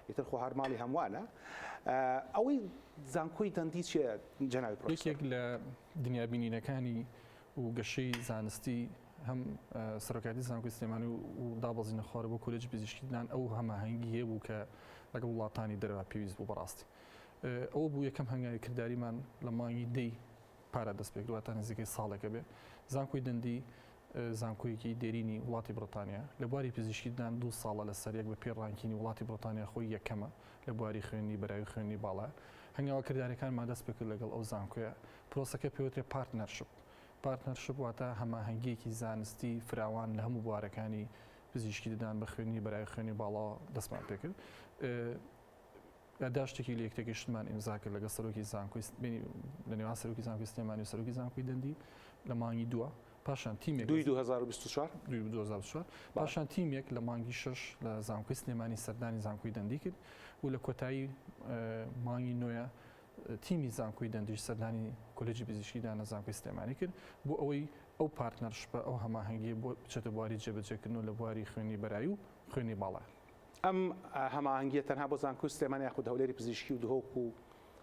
ئیتر خۆ هەر ماڵی هەمووانە ئەوەی زانکۆی دەندی چیە جەنابی پرۆفیسۆر؟ یەکێک لە دنیابینینەکانی و گەشەی زانستی هەم سەرۆکایەتی زانکۆی سلێمانی و دابەزینە خوارە بۆ کۆلێجی پزیشکی ددان ئەو هەماهەنگییە بوو کە لەگەڵ وڵاتانی دەرەوە پێویست بوو بەڕاستی ئەوە بوو یەکەم هەنگاوی کرداریمان لە مانگی دەی پارە دەست پێکرد واتە نزیکەی ساڵێکە بێ زانکۆی دەندی زانکۆیەکی دێرینی وڵاتی بڕیتانیا لە بواری پزیشکی ددان دوو ساڵە لەسەر یەک بە پێی ranking ی وڵاتی بڕیتانیا خۆی یەکەمە لە بواری خوێندنی بەراوی خوێندنی باڵا هەنگاوە کردارەکانمان دەست پێکرد لەگەڵ ئەو زانکۆیە پرۆسەکە پێوترێ partnership Partnership واتە هەماهەنگییەکی زانستی فراوان لە هەموو بوارەکانی پزیشکی ددان بە خوێندنی بەرای خوێنی باڵاوە دەستمان پێکرد. یاداشتێکی لەیەکتێگەیشتنمان ئیمزا کرد لەگەڵ سەرۆکی زانکۆی لە نێوان سەرۆکی زانکۆی سلێمانی و سەرۆکی زانکۆی دەندی لە مانگی دووە. پاشان تیمێک دووی 2024 دووی 2024 پاشان تیمێک لە مانگی شەش لە زانکۆی سلێمانی سەردانی زانکۆی دەندی کرد و لە کۆتایی مانگی نۆیە تیمی زانکۆی دەندیش سەردانی کۆلێجی پزیشکی دان لە زانکۆی سلێمانی کرد بۆ ئەوەی ئەو partnership ە ئەو هەماهەنگیە بۆ بچێتە بواری جێبەجێکردن و لە بواری خوێنی بەرایی و خوێنی باڵا. ئەم هەماهەنگیە تەنها بۆ زانکۆی سلێمانی یاخود هەولێری پزیشکی و دهۆک و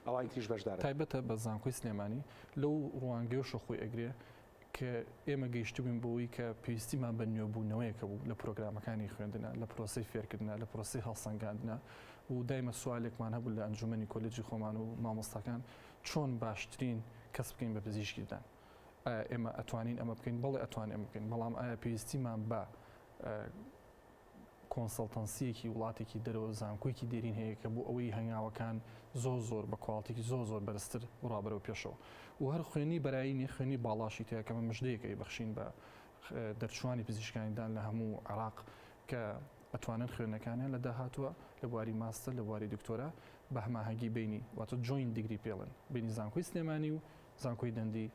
ئەوانی تریش بەشدارن؟ تایبەتە بە زانکۆی سلێمانی لەو ڕوانگەیەشەوە خۆی ئەگرێ کە ئێمە گەیشتبووین بەوەی کە پێویستیمان بە نوێبوونەوەیەکە بوو لە پرۆگرامەکانی خوێندنە، لە پرۆسەی فێرکردنە، لە پرۆسەی هەڵسەنگاندنە و دایمە سوالێکمان هەبوو لە ئەنجومەنی کۆلێجی خۆمان و مامۆستاکان چۆن باشترین کەس بکەین بە پزیشکی ددان؟ ئایا ئێمە ئەتوانین ئەمە بکەین؟ بەڵێ ئەتوانین ئەمە بکەین، بەڵام ئایا پێویستیمان بە consultancy یەکی وڵاتێکی دەرەوە زانکۆیەکی دێرین هەیە کە بۆ ئەوەی هەنگاوەکان زۆر زۆر بە quality ێکی زۆر زۆر بەرزتر بڕا بەرەو پێشەوە و هەر خوێنی بەرایی نیە خوێنی باڵاشی تیا کە مژدەیەک ئەیبەخشین بە دەرچوانی پزیشکانی دان لە هەموو عێراق کە ئەتوانن خوێندنەکانیان لە داهاتووە لە بواری ماستەر لە بواری دکتۆرا بە هەماهەنگی بینی واتە joint degree پێڵن بینی زانکۆی سلێمانی و زانکۆی دەندی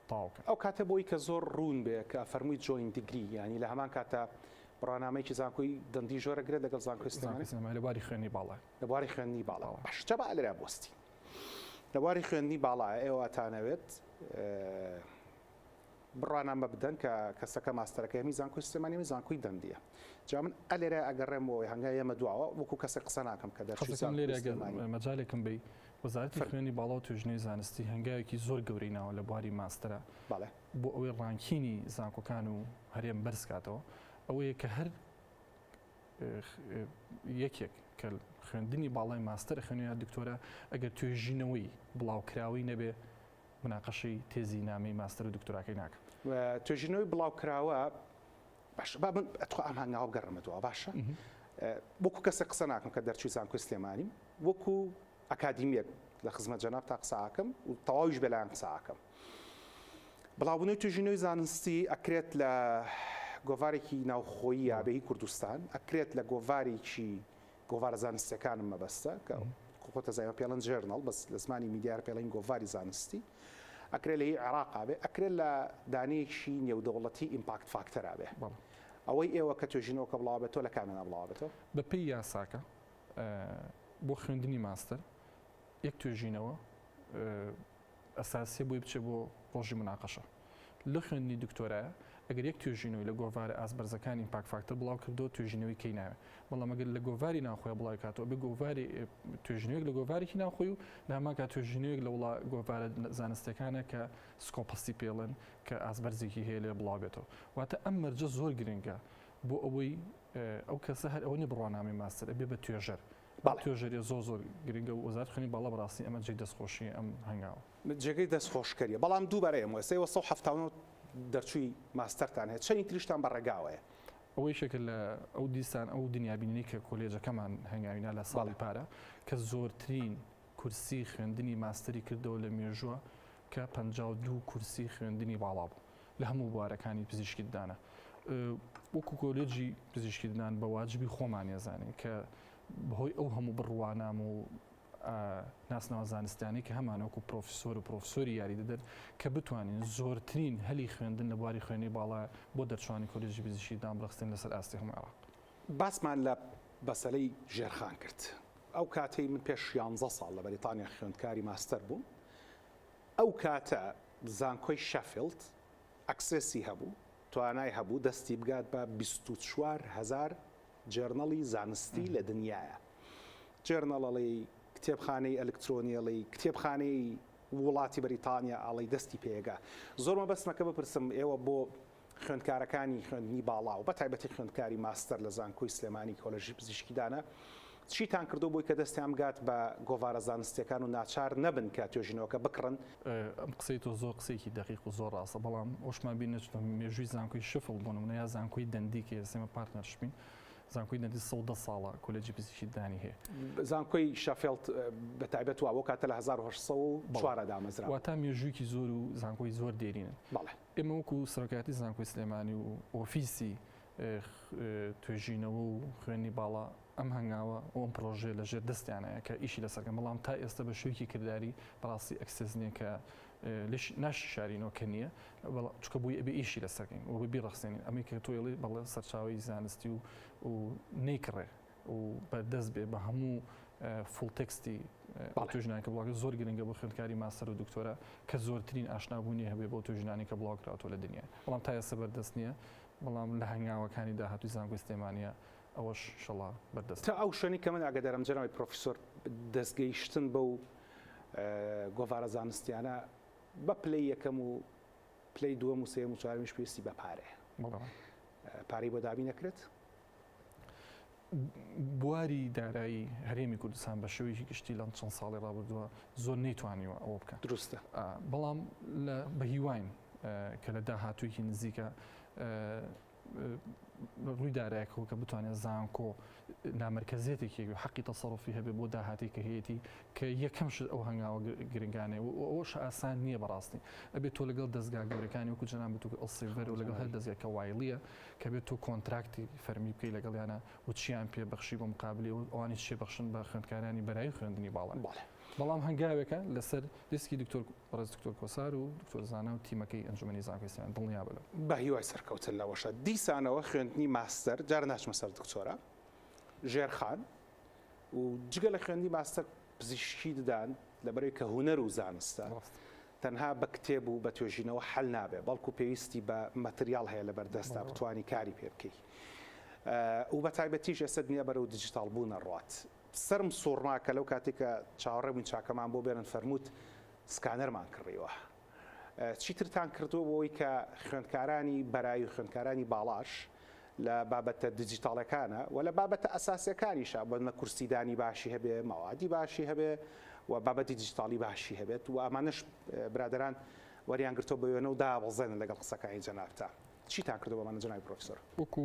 تەواو کەن. ئەو کاتە بۆی کە زۆر ڕوون بێ کە ئەفەرمووی joint degree یانی لە هەمان کاتا بڕوانامەیەکی زانکۆی دەندیش وەرەگرێت لەگەڵ زانکۆی سلێمانی؟ زانکۆی سلێمانی لە بواری خوێندنی باڵا. لە بواری خوێندنی باڵا. باشە جا با لێرە بوەستین. لە بواری خوێندنی باڵا ئێوە ئەتانەوێت بڕوانامە بدەن کە کەسەکە ماستەرەکەی هەمی زانکۆی سلێمانی هەمی زانکۆی دەندیە. جا من ئەلێرە ئەگەڕێم بۆ ئەوەی هەنگاوی ئێمە دواوە وەکو کەسێک قسە ناکەم کە دەرچووی حەزەکەم زانکۆی لێرە گەر سلێمانی. مەجالێکم بەی وەزارەتی فەرموو. خوێندنی باڵا و توێژینەوەی زانستی هەنگاوێکی زۆر گەورەی ناوە لە بواری ماستەرا بەڵێ. بۆ ئەوەی ranking ی زانکۆکان و هەرێم بەرز کاتەوە ئەوەیە کە هەر یەکێک کە خوێندنی باڵای ماستەر ئەخوێنێ یا دکتۆرا ئەگەر توێژینەوەی بڵاوکراوەی نەبێ مناقەشەی تێزی نامەی ماستەر و دکتۆراکەی ناکا. توێژینەوەی بڵاوکراوە باشە با من ئەتخوا ئەم هەنگاوە بگەڕێمە دواوە باشە وەکو کەسێک قسە ناکەم کە دەرچووی زانکۆی سلێمانیم وەکو ئەکادیمیەک لە خزمەت جەناب تا قسە ئەکەم و تەواویش بەلایەن قسە ئەکەم بڵاوبوونەوەی توێژینەوەی زانستی ئەکرێت لە گۆڤارێکی ناوخۆیی یا بێهی کوردستان ئەکرێت لە گۆڤارێکی گۆڤارە زانستیەکانم مەبەستە کە خۆتە زایمە پێڵەن journal بەس لە زمانی میدیار پێڵین گۆڤاری زانستی ئەکرێ لە هی عێراقا بێ ئەکرێ لە دانەیەکی نێودەوڵەتی impact factor ا بێ ئەوەی ئێوە کە توێژینەوەکە بڵاو بێتەوە لە کامێنا بڵاو بێتەوە؟ بەپێی یاساکە بۆ خوێندنی ماستەر یەک توێژینەوە ئەساسیە بۆی بچێ بۆ ڕۆژی مناقەشە لە خوێندنی دکتۆرایە ئەگەر یەک توێژینەوەی لە گۆڤارە ئاست بەرزەکانی impact factor بڵاو کردەوە توێژینەوەی کەی ناوێ بەڵام ئەگەر لە گۆڤاری ناوخۆی بڵاوی کاتەوە بێ گۆڤاری توێژینەوەیەک لە گۆڤارێکی ناوخۆی و لە هەمان کات توێژینەوەیەک لە وڵا گۆڤارە زانستیەکانە کە Scopus ی پێڵێن کە ئاست بەرزێکی هەیە لێ بڵاو بێتەوە واتە ئەم مەرجە زۆر گرنگە بۆ ئەوەی ئەو کەسە هەر ئەوە نیە بڕوانامەی ماستەر ئەبێ بە توێژەر بەڵێ. توێژەریە زۆر زۆر گرنگە و وەزارەتی خوێندنی باڵا بەڕاستی ئەمە جێی دەستخۆشیە ئەم هەنگاوە. جێگەی دەستخۆشکەریە بەڵام دووبارە ئێمە ئێستا ئێوە 179 دەرچووی ماستەرتان هەیە چەنی تریشتان بە ڕێگاوەیە؟ ئەوە یەکێکە لە ئەو دیسان ئەو دنیابینینەی کە کۆلێجەکەمان هەنگاوی نا لە ساڵی بەڵێ. پارە کە زۆرترین کورسی خوێندنی ماستەری کردەوە لە مێژووە کە 52 کورسی خوێندنی باڵا بوو لە هەموو بوارەکانی پزیشکی ددانە وەکو کۆلێجی پزیشکی ددان بە واجبی خۆمان ێزانین کە بەهۆی ئەو هەموو بڕوانامە و ناسناوە زانستیانەی کە هەمانە وەکو پرۆفیسۆر و پرۆفیسۆری یاریدەدەر کە بتوانین زۆرترین هەلی خوێندن لە بواری خوێندنی باڵا بۆ دەرچوانی کۆلێجی پزیشکی ددان بڕەخسێنین لەسەر ئاستی هەموو عێراق. باسمان لە مەسەلەی ژێرخان کرد. ئەو کاتەی من پێش یانزە ساڵ لە بەریتانیا خوێندکاری ماستەر بووم، ئەو کاتە زانکۆی شەفیڵد access ی هەبوو، توانای هەبوو دەستی بگات بە 24 هەزار journal ی زانستی لە دنیایە. journal ئەڵێی، کتێبخانەی ئەلکترۆنی ئەڵێی، کتێبخانەی وڵاتی بەریتانیا ئەڵێی دەستی پێگا. زۆر مەبەستمە کە بپرسم ئێوە بۆ خوێندکارەکانی خوێندنی باڵا و بەتایبەتی خوێندکاری ماستەر لە زانکۆی سلێمانی کۆلێژی پزیشکی دانا چیتان کردووە بۆی کە دەستیان بگات بە گۆڤارە زانستیەکان و ناچار نەبن کە توێژینەوەکە بکڕن؟ ئەم قسەی تۆ زۆر قسەیەکی دەقیق و زۆر ڕاستە بەڵام ئەوشمان بیر نەچێتەوە مێژووی زانکۆی شفڵ بۆ نمونە یا زانکۆی دەندی کە ئێستا ئێمە partnership ین زانکۆی دەندی 110 ساڵە کۆلێجی پزیشکی ددانی هەیە. زانکۆی شەفێڵد بە تایبەت وا بۆ کاتە لە 1804 دامەزراوە. واتە مێژوویەکی زۆر و زانکۆی زۆر دێرینن. بەڵێ. ئێمە وەکو سەرۆکایەتی زانکۆی سلێمانی و ئۆفیسی توێژینەوە و خوێندنی باڵا ئەم هەنگاوە و ئەم پرۆژەیە لە ژێر دەستیانایە کە ئیشی لەسەر کەن بەڵام تا ئێستا بە شێوەیەکی کرداری بەڕاستی access نییە کە. لێش ناششارینەوە کە نییە چکە بووی ئەبێ ئیشی لەسەرکەین و بیڕەخسێنین ئەمەی کە تۆ ئەڵێی بەڵێ سەرچاوی زانستی و و نەیکڕێ و بەردەست بێ بە هەموو full text ی توێژینانی کە بڵاوکرا زۆر گرنگە بۆ خوێندکاری ماستەر و دکتۆرا کە زۆرترین ئاشنابوونی هەبێ بۆ توێژینانی کە بڵاوکراوەتەوە لە دنیا بەڵام تا ئێستا بەردەست نییە بەڵام لە هەنگاوەکانی داهاتووی زانکۆی سلێمانیە ئەوەش ئیشەڵا بەردەست تا ئەو شوێنەی کە من ئاگادارم جەنابی پرۆفیسۆر دەستگەیشتن بەو گۆڤارە زانستیانە بە پلەی یەکەم و پلەی دووەم و سێیەم و چوارەمیش پێویستی بە پارەیە. پارەی بۆ دابین ئەکرێت؟ بواری دارایی هەرێمی کوردستان بە شێوەیەکی گشتی لەم چەند ساڵی ڕابردووە زۆر نەیتوانیوە ئەوە بکات. دروستە. بەڵام بە هیواین کە لە داهاتوویەکی نزیکە لە ڕووی دارایەکەوە کە بتوانێت زانکۆ نامەرکەزیەتێکی هەبێ حەقی تەسەڕوفی هەبێ بۆ داهاتی کە هەیەتی کە یەکەم شت ئەو هەنگاوە گرنگانەیە و ئەوەش ئاسان نییە بەڕاستی ئەبێت تۆ لەگەڵ دەزگا گەورەکانی وەکو جەنابت و ئەلسیڤەر و لەگەڵ هەر دەزگا کە Wiley ە کە بێت تۆ contract ی فەرمی بکەی لەگەڵیانە و چیان پێ بەخشی بۆ مقابلی و ئەوانی چێ بەخشن بە خوێندکارانی بەرایی خوێندنی باڵا بەڵام هەنگاوێکە لەسەر دیسکی دکتۆر بەڕێز دکتۆر کۆسار و دکتۆر زانا و تیمەکەی ئەنجومەنی زانکۆی سلێمانی دڵنیابە لەوە. بە هیوای سەرکەوتن لەوەشە. دیسانەوە خوێندنی ماستەر، جارە ناچمە سەر دکتۆرا، ژێرخان و جگە لە خوێندنی ماستەر پزیشکی ددان لەبەرئەوەی کە هونەر و زانستە تەنها بە کتێب و بە توێژینەوە حەل نابێ بەڵکو پێویستی بە مەتریاڵ هەیە لەبەر دەستا بتوانی کاری پێ بکەی و بە تایبەتیش ئێستا دنیا بەرەو دیجیتاڵ بوون ئەڕوات. سەرم سوڕما کە لەو کاتەی کە چاوەڕێ بووین چاکەمان بۆ بێنن فەرمووت سکانەرمان کڕیوە. چیترتان کردووە بۆ ئەوەی کە خوێندکارانی بەرایی و خوێندکارانی باڵاش لە بابەتە دیجیتاڵەکانە و لە بابەتە ئەساسیەکانیشا بۆ نمونە کورسیدانی باشی هەبێ، مەوادی باشی هەبێ و بابەتی دیجیتاڵی باشی هەبێت و ئەمانەش برادەران وەریان گرتووە بە وێنە و دابەزێنن لەگەڵ قسەکانی جەنابتا. چیتان کردووە بەمانە جەنابی پرۆفیسۆر؟ وەکو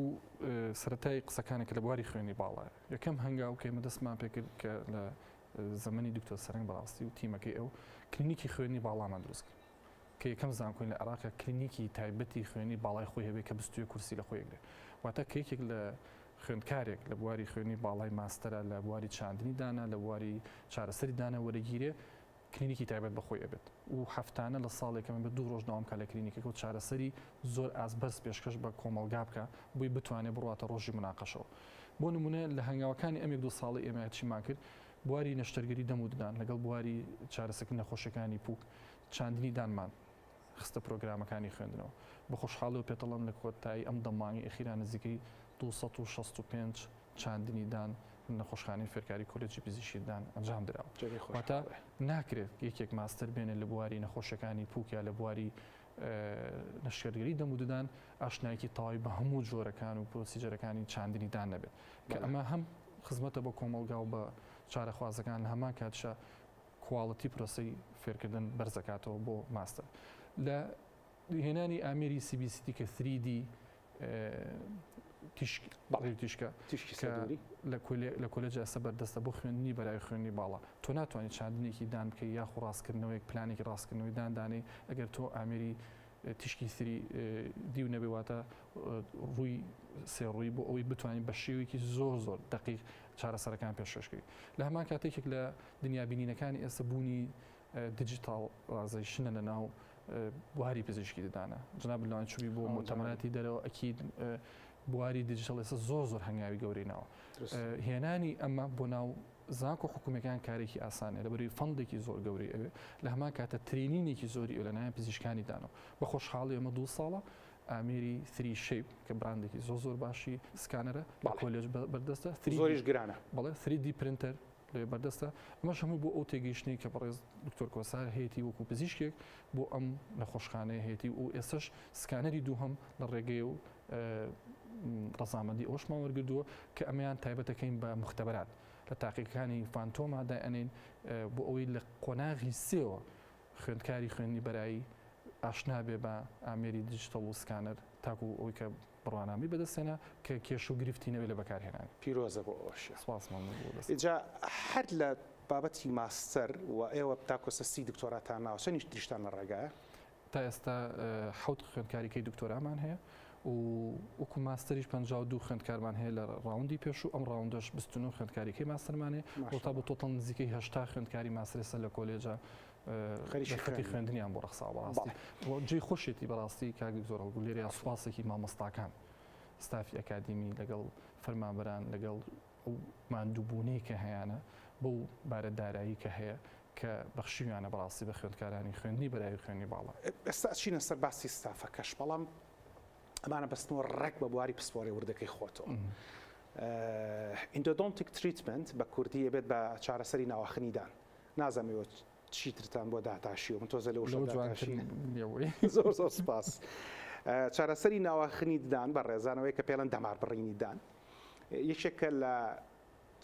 سەرەتای قسەکانێک کە لە بواری خوێندنی باڵایە یەکەم هەنگاو کە ئێمە دەستمان پێکرد کە لە زەمەنی دکتۆر سەرنگ بەڕاستی و تیمەکەی ئەو کلینیکی خوێندنی باڵامان دروست کرد کە یەکەم زانکۆین لە عێراق کلینیکی تایبەتی خوێندنی باڵای خۆی هەبێت کە 21 کورسی لە خۆی ئەگرێت واتە کە یەکێک لە خوێندکارێک لە بواری خوێندنی باڵای ماستەرە لە بواری چاندنی دانا لە بواری چارەسەری دانا وەرەگیرێ کلینیکی تایبەت بە خۆی ئەبێت و هەفتانە لە ساڵێکە مەبێت دوو ڕۆژ دەوام کا لە کلینیکەکە و چارەسەری زۆر ئاست بەرز پێشکەش بە کۆمەڵگا بکا بۆی بتوانێت بڕواتە ڕۆژی مناقەشەوە بۆ نمونە لە هەنگاوەکانی ئەم یەک دوو ساڵەی ئێمە چیمان کرد بواری نەشتەرگەری دەم و ددان لەگەڵ بواری چارەسەکردنی نەخۆشیەکانی پوک چاندنی دانمان خستە پرۆگرامەکانی خوێندنەوە. بە خۆشحاڵیەوە پێتەڵێم لە کۆتایی ئەم دە مانگەی ئەخیرا نزیکەی 265 چاندنی دان لە نەخۆشخانەی فێرکاری کۆلێجی پزیشکی ددان ئەنجام دراوە. جێگەی واتە خۆشحاڵیە. ناکرێت یەکێک ماستەر بێنێت لە بواری نەخۆشیەکانی پوک یا لە بواری نەشتەرگەری دەم و ددان ئاشنایەکی تەواوی بە هەموو جۆرەکان و procedure ەکانی چاندنی دان نەبێت کە بەڵێ. ئەمە هەم خزمەتە بە کۆمەڵگا و بە چارەخوازەکان لە هەمان کاتیشا quality پرۆسەی فێرکردن بەرزەکاتەوە بۆ ماستەر لە هێنانی ئامێری CBCT کە 3D تیشک بەڵێ تیشکە تیشکی سەدوری لە کۆلێج ئێستا بەردەستە بۆ خوێندنی بەرای خوێندنی باڵا تۆ ناتوانانی چاندنێکی دان بکەی یاخو ڕاستکردنەوەیەک پلانێکی ڕاستکردنەوەی داندانەی ئەگەر تۆ ئامێری تیشکی three D و نەبێ واتە ڕووی سێ ڕووی بۆ ئەوەی بتوانین بە شێوەیەکی زۆر زۆر دقیق چارەسەرەکان پێشکەشکەی لە هەمان کاتێکێک لە دنیابینینەکانی ئێستا بوونی digitalization ە لە ناو بواری پزیشکی ددانە جناب لەوان چووی بۆ موتەمەراتی دەرەوە ئەکید بواری دیجیتاڵ ئێستا زۆر زۆر هەنگاوی گەورەی ناوە هێنانی ئەمە بۆ ناو زانکۆ حکوومەکان کارێکی ئاسانە لەبەری fund ێکی زۆر گەورەی ئەوێ لە هەمان کاتە training ێکی زۆری ئەو لەلایەن پزیشکانی دانەوە بە خۆشحاڵی ئەمە دوو ساڵە ئامێری 3Shape کە براندێکی زۆر زۆر باشی scanner ە بە کۆلێژ بەردەستە زۆریش گرانە بەڵێ 3D printer لەوێ بەردەستە، ئەمەش هەمووی بۆ ئەو تێگەیشتنەی کە بەڕێز دکتۆر کۆسار هەیەتی وەکو پزیشکێک بۆ ئەم نەخۆشخانەیە هەیەتی و ئێستەش scanner ی دووهەم لە ڕێگەیە و ڕەزامەندی ئەوەشمان وەرگردووە کە ئەمەیان تایبەتەکەین بە مختبرات لە تاقیگەکانی phantom ا دایئەنێین بۆ ئەوەی لە قۆناغی سێوە خوێندکاری خوێندنی بەرایی ئاشنا بێ بە ئامێری دیجیتەڵ و scanner تاکو ئەوەی کە بڕوانامەی بەدەستهێنا کە کێشە و گرفتی نەبێت لە بەکارهێنانی. پیرۆزە بۆ ئەوەشی. سپاس مەمنون بۆ دەست. ئینجا هەر لە بابەتی ماستەر و ئێوە تاکو ئێستا سی دکتۆراتان ناوە چەنیش تریشتان لە ڕێگایە؟ تا ئێستا حەوت خوێندکاریکەی دکتۆرامان هەیە و وەکو ماستەریش 52 خوێندکارمان هەیە لە round ی پێشوو ئەم round ەش 29 خوێندکاریکەی ماستەرمان هەیە وتا بۆ total نزیکەی 80 خوێندکاری ماستەر ئێستا لە کۆلێجە. دەرفەتی خوێندنیان بۆ ڕەخساوە بەڕاستی جێی خۆشێتی بەڕاستی کاک دکتۆر هەڵگو لێرەیا سوپاسێکی مامۆستاکان ستافی ئەکادیمی لەگەڵ فەرمانبەران لەگەڵ ئەو ماندووبوونەی کە هەیانە بەو بارە دارایی کە هەیە کە بەخشیویانە بەڕاستی بە خوێندکارانی خوێندنی بەرایی و خوێندنی باڵا. ئێستا ئەچینە سەر باسی ستافەکەش بەڵام ئەمانە بەستنەوە ڕێک بە بواری پسپۆڕی وردەکەی خۆتەوە. Endodontic treatment بە کوردی ئەبێت بە چارەسەری ناواخنی دان. نازانم ئێوە چیترتان بۆ داتاشیوە من تۆزە لە وشە داتاشی زۆر زۆر سپاس. چارەسەری ناواخنی ددان بە ڕێزانەوەی کە پێڵەن دەمار بڕینی دان یەکێکە لە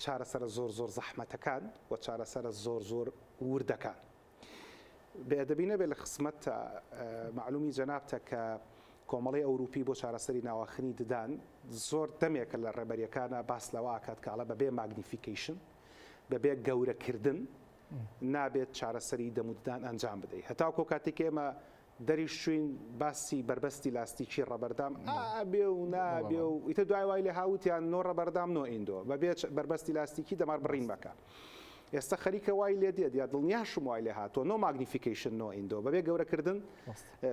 چارەسەرە زۆر زۆر زەحمەتەکان و چارەسەرە زۆر زۆر وردەکان. بێ ئەدەبی نەبێت لە خزمەتتا مەعلومی جەنابتە کە کۆمەڵەی ئەوروپی بۆ چارەسەری ناواخنی ددان زۆر دەمێکە لە ڕێبەریەکانا باس لەوە ئەکات کە ئەڵێ بەبێ magnification بەبێ گەورەکردن نابێت چارەسەری دەم و ددان ئەنجام بدەیت هەتاوکۆ کاتێک ئێمە دەریش چوین باسی بەربەستی لاستیکی rubber dam ئابێ و نابێ و ئیتر دوای وای لێ هاوتیان no rubber dam no endo بەبێ بەربەستی لاستیکی دەمار بڕین مەکە ئێستا خەریکە وای لێ دێت یا دڵنیاشم وای لێ هاتووە no magnification no endo بەبێ گەورەکردن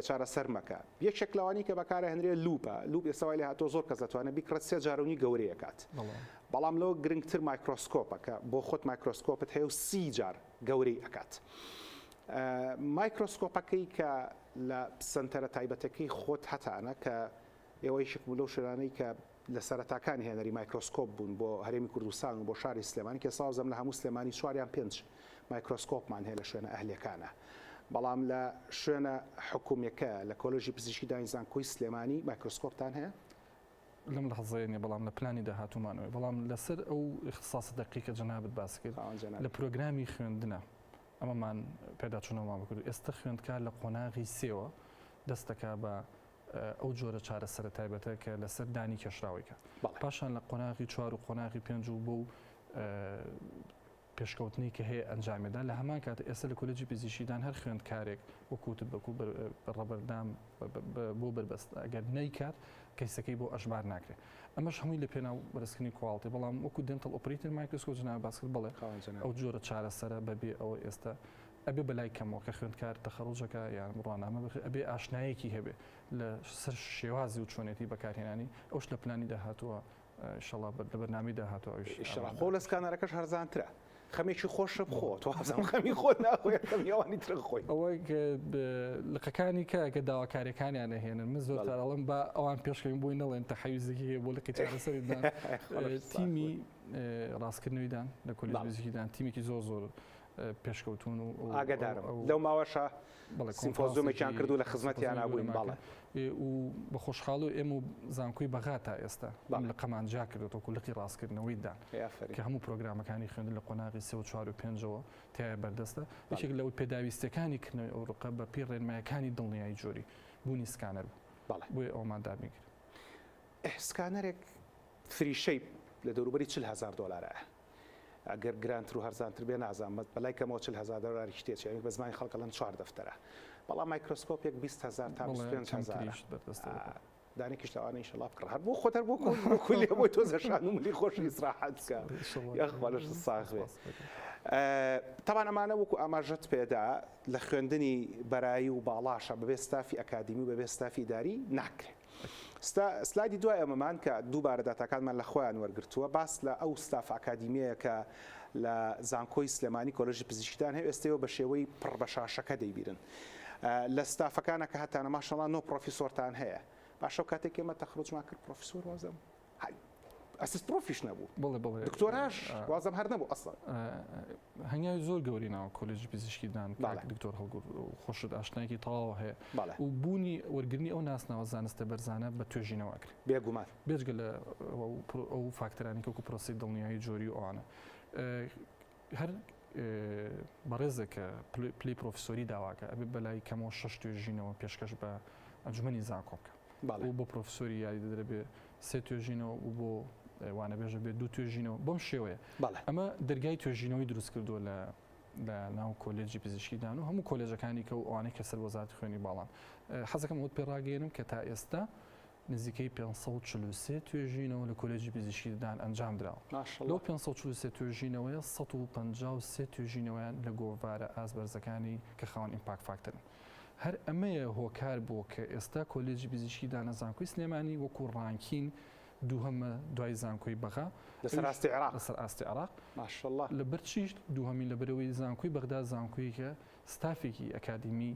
چارەسەر مەکە یەکێک لەوانی کە بەکارەهێنرێ loupe ە loupe ئێستا وای لێ هاتووە زۆر کەس دەتوانێت بیکڕێت سێ جارونی گەورەیەکات بەڵام لەوە گرنگتر مایکرۆسکۆپە کە بۆ خۆت مایکرۆسکۆپت هەیە و سی جار گەورەی ئەکات. مایکرۆسکۆپەکەی کە لە سەنتەرە تایبەتەکەی خۆت هەتانە کە ئێوە یەکێک بوون لەو شوێنانەی کە لە سەرەتاکانی هێنەری مایکرۆسکۆپ بوون بۆ هەرێمی کوردستان و بۆ شاری سلێمانی کە ساوزەم لە هەموو سلێمانی چوار یان پێنج مایکرۆسکۆپمان هەیە لە شوێنە ئەهلیەکانە بەڵام لە شوێنە حکومیەکە لە کۆلێژی پزیشکی دانی زانکۆی سلێمانی مایکرۆسکۆپتان هەیە؟ لەم لەحزەیە نیە بەڵام لە پلانی داهاتوومانەوەی بەڵام لەسەر ئەو اختصاصە دەقیقە جەنابت باس کرد لە پرۆگرامی خوێندنە ئەمەمان پێداچوونەوەمان بکرد ئێستا خوێندکار لە قۆناغی سێوە دەست دەکا بە ئەو جۆرە چارەسەرە تایبەتە کە لەسەر دانی کێشراوەی کە پاشان لە قۆناغی چوار و قۆناغی پێنج و بۆ پێشکەوتنەی کە هەیە ئەنجامێدا لە هەمان کات ئێستا لە کۆلێجی پزیشکیدان هەر خوێندکارێک وەکو وتت بەکو rubber dam بۆ بەربەست ئەگەر نەیکات کەیسەکەی بۆ ئەژمار ناکرێت ئەمەش هەمووی لە پێناو بەرزکردنی quality بەڵام وەکو dental operator مایکرۆسکۆپ جناب باس کرد بەڵێ ئەو جۆرە چارەسەرە بەبێ ئەوە ئێستا ئەبێ بەلای کەمەوە کە خوێندکار تەخەڕوجەکە یان بڕوانامە بخێ ئەبێ ئاشنایەکی هەبێ لە سەر شێوازی و چۆنێتی بەکارهێنانی ئەوش لە پلانی داهاتووە ئیشەڵا لە بەرنامەی داهاتوو ئەویش ئیشەڵا خۆ لە سکانەرەکەش هەرزانترە خەمێکی خۆشە بخۆ تۆ وابزانم خەمی خۆت ناخۆی خەمی ئەوانی تر خۆی ئەوە لقەکانی کە کە داواکاریەکانیان ئەهێنن من زۆر جار ئەڵێم با ئەوان پێشکەوین بۆی نەڵێن تەحەیوزێکی هەیە بۆ لقی چارەسەری دان تیمی ڕاستکردنەوەی دان لە کۆلێژ پزیشکی دان تیمێکی زۆر زۆر پێشکەوتون و ئاگادارم لەو ماوەشە سیمپۆزیۆمێکیان کردو لە خزمەتیانا بووین بەڵێ. و بە خۆشحاڵی ئێمە و زانکۆی بەغا تا ئێستا ئەم لقەمان جیا کردووە وەکو لقی ڕاستکردنەوەی دان کە هەموو پرۆگرامەکانی خوێندن لە قۆناغی سێ و چوار و پێنجەوە تیایا بەردەستە یەکێک لەو پێداویستیەکانی کردنەوەی ئەو ڕقە بە پێی ڕێنمایەکانی دڵنیایی جۆری بوونی سکانەر بوو بۆیە ئەومان دابین کرد. سکانەرێک فریشەی لە دەوروبەری 40 هەزار دۆلارە. ئەگەر گرانتر و هەرزانتر بێ نازانم بەس بەلای کەمەوە 40 هەزار دۆلاریش تێچێ ئەوی بە زمانی خەڵک ئەڵێن چوار دەفتەرە بەڵام مایکرۆسکۆپێک 20 هەزار تا 25 هەزارە دانێکیش لەوانە ئینشەڵا بکڕە هەر بۆ خۆت هەر بۆ کولیە بۆی تۆزە شان و ملی خۆش ئیسراحەت بکە یاخوا لەشت ساغ بێ تەبان ئەمانە وەکو ئاماژەت پێدا لە خوێندنی بەرایی و باڵاشە بەبێ ستافی ئەکادیمی و بەبێ ستافی ئیداری ناکرێت سلایدی دوای ئەمەمان کە دووبارە داتاکانمان لە خۆیان وەرگرتووە باس لە ئەو ستاف ئەکادیمیەیە کە لە زانکۆی سلێمانی کۆلێژی پزیشکیدان هەیە ئێستەوە بە شێوەی پڕ بە شاشەکە دەیبیرن لە ستافەکانە کە هەتانە ماشەڵا نۆ پرۆفیسۆرتان هەیە باشە و کاتێک ئێمە تەخرجمان کرد پرۆفیسۆر وازم assist prof یش نەبوو بەڵێ بەڵێ دکتۆراش وازم هەر نەبوو ئەسڵەن. هەنگاوی زۆر گەورەی ناوە کۆلێژی پزیشکی دان کاک دکتۆر هەڵگور خۆشت ئاشنایەکی تەواو هەیە و بوونی وەرگرنی ئەو ناسناوە زانستە بەرزانە بە توێژینەوە ئەکرێ بێگومان بێجگە لە ئەو فاکتەرانی کە وەکو پرۆسەی دڵنیایی جۆری و ئەوانە هەر بەڕێزێک کە پلەی پرۆفیسۆری داواکە ئەبێ بەلای کەمەوە شەش توێژینەوە پێشکەش بە ئەنجومەنی زانکۆ بکە و بۆ پرۆفیسۆری یاریدەدەر بێ سێ توێژینەوە و بۆ وانەبێژە بێ دوو توێژینەوە بەم شێوەیە ئەمە دەرگای توێژینەوەی دروست کردووە لە لە ناو کۆلێجی پزیشکی دان و هەموو کۆلێژەکانی کە و ئەوانەی کە سەر وەزارەتی خوێنی باڵان حەزەکەم ئەوت پێ ڕاگەیەنم کە تا ئێستا. نزیکەی 543 توێژینەوە لە کۆلێجی پزیشکی ددان ئەنجام دراوە. لەو 543 توێژینەوەیە 153 توێژینەوەیان لە گۆڤارە ئاست بەرزەکانی کە خاوەن impact factor ن. هەر ئەمەیە هۆکار بووە کە ئێستا کۆلێجی پزیشکی ددان لە زانکۆی سلێمانی وەکو ranking دووهەمە دوای زانکۆی بەغا لەسەر ئاستی عێراق لەسەر ئاستی عێراق ماشاءاللە. لەبەر چیش دووهەمین لەبەرئەوەی زانکۆی بەغدا زانکۆیەکە ستافێکی ئەکادیمی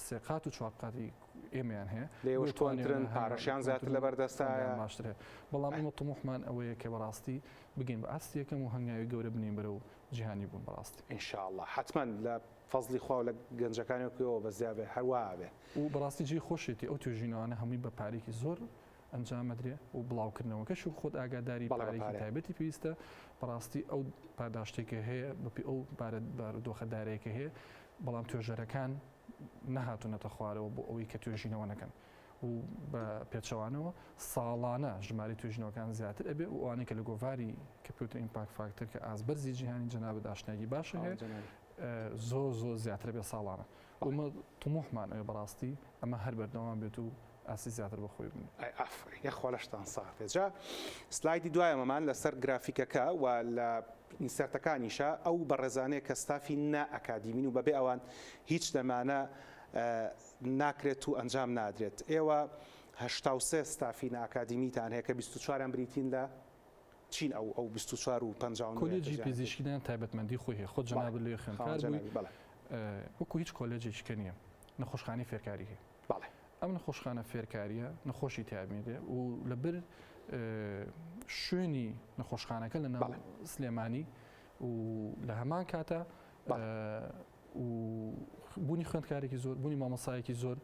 سێ قات و چوار قاتی ئێمەیان هەیە لێوەش کۆنترن پارەشیان زیاتر لەبەردەستایە باشتر هەیە بەڵام ئێمە طموحمان ئەوەیە کە بەڕاستی بگەین بە ئاستی یەکەم و هەنگاوی گەورە بنێین بەرەو جیهانی بوون بەڕاستی. ان شاء اللە حەتمەن لە فەزڵی خوا و لە گەنجەکانی وەک ئێوە بەزیا بێ هەر وا ئەبێ. و بەڕاستی جێی خۆشیەتی ئەو توێژینەوانە هەمووی بە پارەیەکی زۆر ئەنجام ئەدرێ و بڵاوکردنەوەکەش و خۆت ئاگاداری بەڵێ بە پارەیەکی پارەیە. تایبەتی پێویستە بەڕاستی ئەو پاداشتەی کە هەیە بەپێی ئەو بارە بارودۆخە دارایەی کە هەیە بەڵام توێژەرەکان نەهاتوونەتە خوارەوە بۆ ئەوەی کە توێژینەوە نەکەن و بە پێچەوانەوە ساڵانە ژمارەی توێژینەوەکان زیاتر ئەبێ و ئەوانەی کە لە گۆڤاری کە پێوترێ impact factor کە ئاست بەرزی جیهانی جەنابت ئاشنایەکی باشە هەیە زۆر زۆر زیاتر بێ ساڵانە ئەمە طموحمان ئەوێ بەڕاستی ئەمە هەر بەردەوام بێت و ئاستی زیاتر بەخۆی بنێ. ئەی ئافەرین یاخوا لەشتان ساغ بێت جا سلایدی دوایەمەمان لەسەر گرافیکەکە و لە insert ەکانیشە ئەو بەڕێزانەیە کە ستافی نا ئەکادیمین و بەبێ ئەوان هیچ لەمانە ناکرێت و ئەنجام نادرێت ئێوە 83 ستافی نا ئەکادیمیتان هەیە کە 24 بریتین لە چین ئەو ئەو 24 و 59 کۆلێجی پزیشکیدان تایبەتمەندی خۆی هەیە خۆت جەنابت لێ خوێندکار بووی وەکو هیچ کۆلێجێکی کە نییە نەخۆشخانەی فێرکاری هەیە بەڵێ. ئەم نەخۆشخانە فێرکارییە نەخۆشی تیا بینرێ و لەبەر شوێنی نەخۆشخانەکە لە ناو سلێمانی و لە هەمان کاتە و بوونی خوێندکارێکی زۆر بوونی مامۆسایەکی زۆر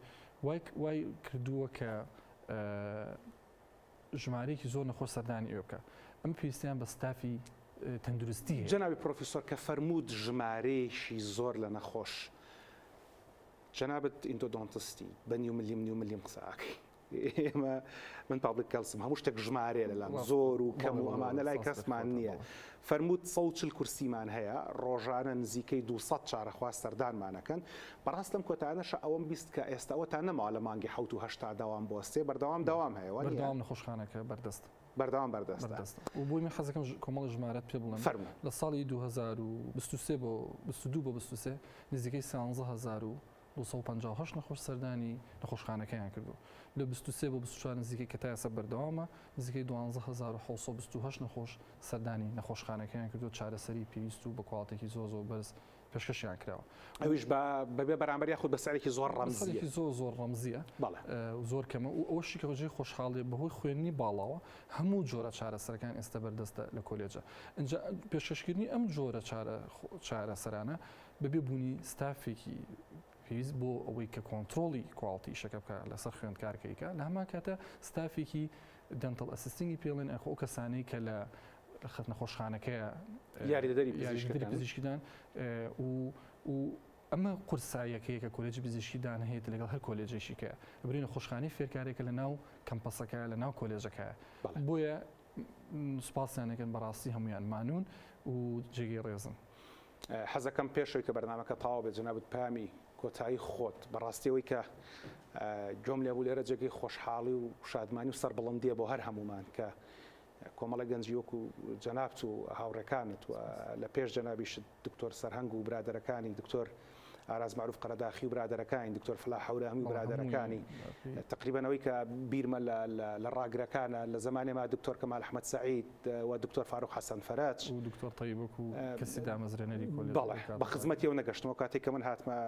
وای کردووە کە ژمارەیەکی زۆر نەخۆش سەردانی ئەوێ بکە ئەم پێویستیان بە ستافی تەندروستی هەیە. جەنابی پرۆفیسۆر کە فەرمووت ژمارەیەکی زۆر لە نەخۆش جەنابت endodontist ی بە نیو ملیم نیو ملیم قسە ئەکەی ئێمە من public health م هەموو شتێک ژمارەیە لەلام زۆر و کەم و ئەمانە لای کەسمان نییە فەرمووت 140 کورسیمان هەیە ڕۆژانە نزیکەی 200 چارەخواز سەردانمانەکەن بەڕاست لەم کۆتانەشە ئەوەم 20 کە ئێستا ئەوەتان نەماوە لە مانگی حەوت و هەشتا دەوام بۆستێ بەردەوام دەوام هەیە وانیە؟ بەردەوام نەخۆشخانەکە بەردەستە. بەردەوام بەردەستە. بەردەستە و بۆی من حەزەکەم کۆمەڵی ژمارەت پێ بڵێم. فەرموو. لە ساڵی 2023 بۆ 22 بۆ 23 نزیکەی 13258 نەخۆش سەردانی نەخۆشخانەکەیان کردووە. لە 23 بۆ 24 نزیکەی کە تا ئێستا بەردەوامە نزیکەی 12728 نەخۆش سەردانی نەخۆشخانەکەیان کردووە چارەسەری پێویست و بە quality ێکی زۆر زۆر بەرز پێشکەشیان کراوە. ئەویش بە بەبێ بەرامبەر یاخود بە سعرێکی زۆر ڕەمزییە. سعرێکی زۆر زۆر ڕەمزییە. بەڵێ. زۆر کەمە و ئەوەشی کە جێی خۆشحاڵیە بەهۆی خوێندنی باڵاوە هەموو جۆرە چارەسەرەکان ئێستا بەردەستە لە کۆلێجە. ئینجا پێشکەشکردنی ئەم جۆرە چارەسەرانە بەبێ بوونی ستافێکی پێویست بۆ ئەوەی کە کۆنترۆڵی quality ئیشەکە بکا لەسەر خوێندکار کە ئیکا لە هەمان کاتە ستافێکی dental assisting ی پێڵێن ئەخۆ ئەو کەسانەی کە لە خەت نەخۆشخانەکەیە یاریدەدەری پزیشکدان و و ئەمە قورساییەکەیە کە کۆلێجی پزیشکی دان هەیە لەگەڵ هەر کۆلێجێکی کە بری نەخۆشخانەی فێرکارێکە لە ناو کەمپەسەکە لە ناو کۆلێژەکە بۆیە سوپاسیان دەکەن بەڕاستی هەمویان مانون و جێگەی ڕێزن. حەزەکەم پێشەوەی کە بەرنامەکە تەواو بێت جەنابت پەیامی کۆتایی خۆت بەڕاستی ئەوەی کە گوێم لێ بوو لێرە جێگەی خۆشحاڵی و شادمانی و سەربڵندیە بۆ هەر هەمومان کە کۆمەڵە گەنجی وەکو جەنابت و هاوڕێکانت و لە پێش جەنابیشت دکتۆر سەرهەنگ و برادەرەکانی دکتۆر ئاراز مەعروف قەرەداخی و برادەرەکانی دکتۆر فلاح هەورامی و برادەرەکانی تقریبا ئەوەی کە بیرمە لە ڕاگرەکانە لە زمانێ ما دکتۆر کەمال ئەحمەد سەعید و دکتۆر فاروق حەسەن فەرەج و دکتۆر تەیب وەکو کەسی دامەزرێنەری کۆلێژ بەڵێ بە خزمەتی ئەو نەگەشتمەوە کاتێک کە من هاتمە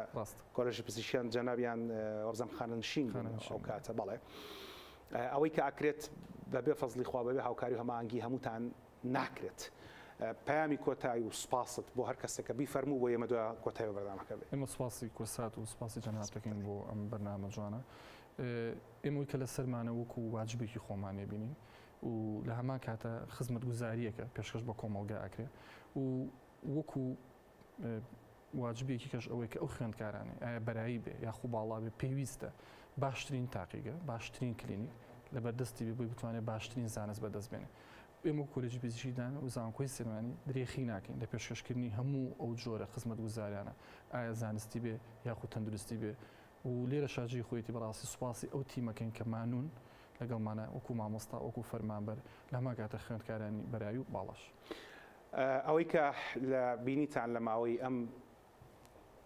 کۆلێژی پزیشکیان جەنابیان وابزانم خانەنشین بوون ئەو کاتە بەڵێ ئەوەی کە ئەکرێت بەبێ فەزڵی خوا بەبێ هاوکاری و هەماهەنگی هەمووتان ناکرێت. پەیامی کۆتایی و سوپاست بۆ هەر کەسێک کە بیفەرموو بۆ ئێمە دوا کۆتایی بە بەرنامەکە بێ. ئێمە سوپاسی کورسات و سوپاسی جەنابت دەکەین بۆ ئەم بەرنامە جوانە. ئێمە ئەوەی کە لەسەرمانە وەکو واجبێکی خۆمان ئەیبینین و لە هەمان کاتە خزمەتگوزارییەکە پێشکەش بە کۆمەڵگا ئەکرێ و وەکو واجبێکی کەش ئەوەی کە ئەو خوێندکارانەی ئایا بەرایی بێ یاخو باڵا بێ پێویستە باشترین تاقیگە باشترین کلینیک لەبەردەستی بێ بۆی بتوانێت باشترین زانست بەدەست بێنێ. ئێمە وەک کۆلێجی پزیشکی دان و زانکۆی سلێمانی درێخی ناکەین لە پێشکەشکردنی هەموو ئەو جۆرە خزمەتگوزاریانە ئایا زانستی بێ یاخود تەندروستی بێ. و لێرەشا جێی خۆیەتی بەڕاستی سوپاسی ئەو تیمەکەین کە مانوون لەگەڵمانە وەکو مامۆستا وەکو فەرمانبەر لە هەمان کاتە خوێندکارانی بەرایی و باڵاش. ئەوەی کە لە بینیتان لە ماوەی ئەم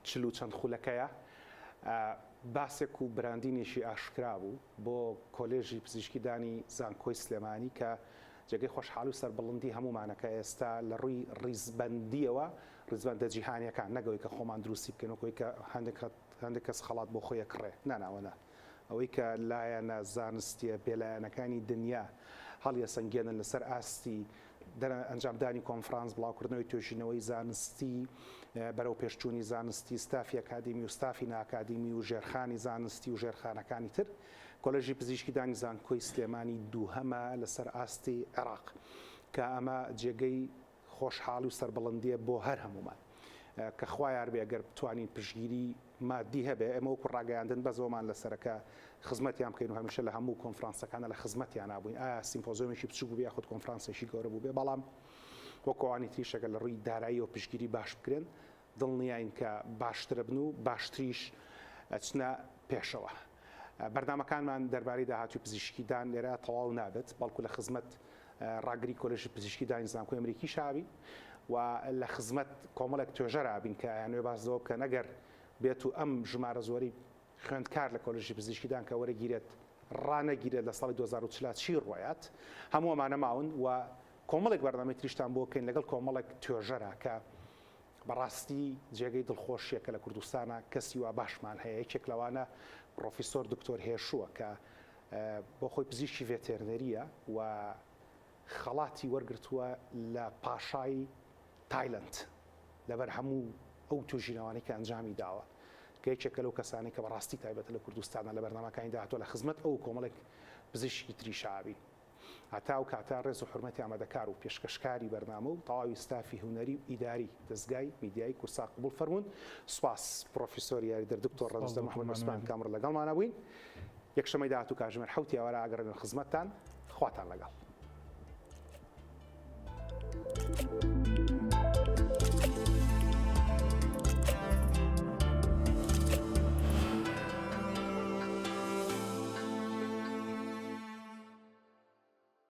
40 و چەند خولەکەیە باسێک و براندینێکی ئاشکرا بوو بۆ کۆلێژی پزیشکی دانی زانکۆی سلێمانی کە جێگەی خۆشحاڵی و سەربڵندی هەموومانە کە ئێستا لە ڕووی ڕیزبەندییەوە ڕیزبەندە جیهانیەکان نەک ئەوەی کە خۆمان دروستی بکەین وەک ئەوەی کە هەندێک هەندێک کەس خەڵات بۆ خۆی ئەکڕێ نا نا ئەوە نا ئەوەی کە لایەنە زانستیە بێلایەنەکانی دنیا هەڵیەسەنگێنن لەسەر ئاستی ئەنجامدانی کۆنفرانس، بڵاوکردنەوەی توێژینەوەی زانستی، بەرەوپێشچوونی زانستی، ستافی ئەکادیمی و ستافی نائەکادیمی و ژێرخانی زانستی و ژێرخانەکانی تر. کۆلێژی پزیشکی دانی زانکۆی سلێمانی دووهەمە لەسەر ئاستی عێراق کە ئەمە جێگەی خۆشحاڵی و سەربڵندیە بۆ هەر هەموومان کە خوا یار بێ گەر بتوانین پشتگیری مادی هەبێ ئێمە وەکو ڕاگەیاندن بەس ئەوەمان لەسەرە کە خزمەتیان بکەین و هەمیشە لە هەموو کۆنفرانسەکانە لە خزمەتیانا بووین ئایا سیمپۆزیۆمێکی بچوک بووبێ یاخود کۆنفرانسێکی گەورە بووبێ بەڵام وەکو ئەوانی تریش ئەگەر لە ڕووی داراییەوە پشتگیری باش بکرێن دڵنیاین کە باشترەبن و باشتریش ئەچنە پێشەوە. بەرنامەکانمان دەربارەی داهاتووی پزیشکی دان لێرە تەواو نابێت، بەڵکو لە خزمەت ڕاگری کۆلێژی پزیشکی دانی زانکۆی ئەمریکیش ئابین و لە خزمەت کۆمەڵێک توێژەر ئابین کە ئەیانەوێ باس لەوە بکەن ئەگەر بێت و ئەم ژمارە زۆرەی خوێندکار لە کۆلێژی پزیشکی دان کە وەرەگیرێت ڕانەگیرێت لە ساڵی 2040 چی ڕوەیات هەموو ئەمانە ماون و کۆمەڵێک بەرنامەی تریشتان بۆ بکەین لەگەڵ کۆمەڵێک توێژەرا کە بەڕاستی جێگەی دڵخۆشیە کە لە کوردستانا کەسی وا باشمان هەیە، یەکێک لەوانە پڕۆفیسۆر دکتۆر هێشووە کە بۆ خۆی پزیشکی ڤێتێرنەریە و خەڵاتی وەرگرتووە لە پاشای تایلەند لەبەر هەموو ئەو توێژینەوانەی کە ئەنجامی داوە کە یەکێکە لەو کەسانەی کە بەڕاستی تایبەتە لە کوردستانا لە بەرنامەکانی داهاتووە لە خزمەت ئەو کۆمەڵێک پزیشکی تریشا ئەبین. هەتا ئەو کاتە ڕێز و حورمەتی ئامادەکار و پێشکەشکاری بەرنامە و تەواوی ستافی هونەری و ئیداری دەزگای میدیایی کوردسات قبوڵ فەرموون. سوپاس پڕۆفیسۆر یاریدەر دکتۆر سوپاس ڕەنجدە دکتۆر محمد عوسمان مانوێل. کە ئەمڕۆ لەگەڵمانا بووین. یەکشەممەی داهاتوو کاتژمێر حەوتی ئێوارە ئەگەڕێینەوە خزمەتتان. خواتان لەگەڵ.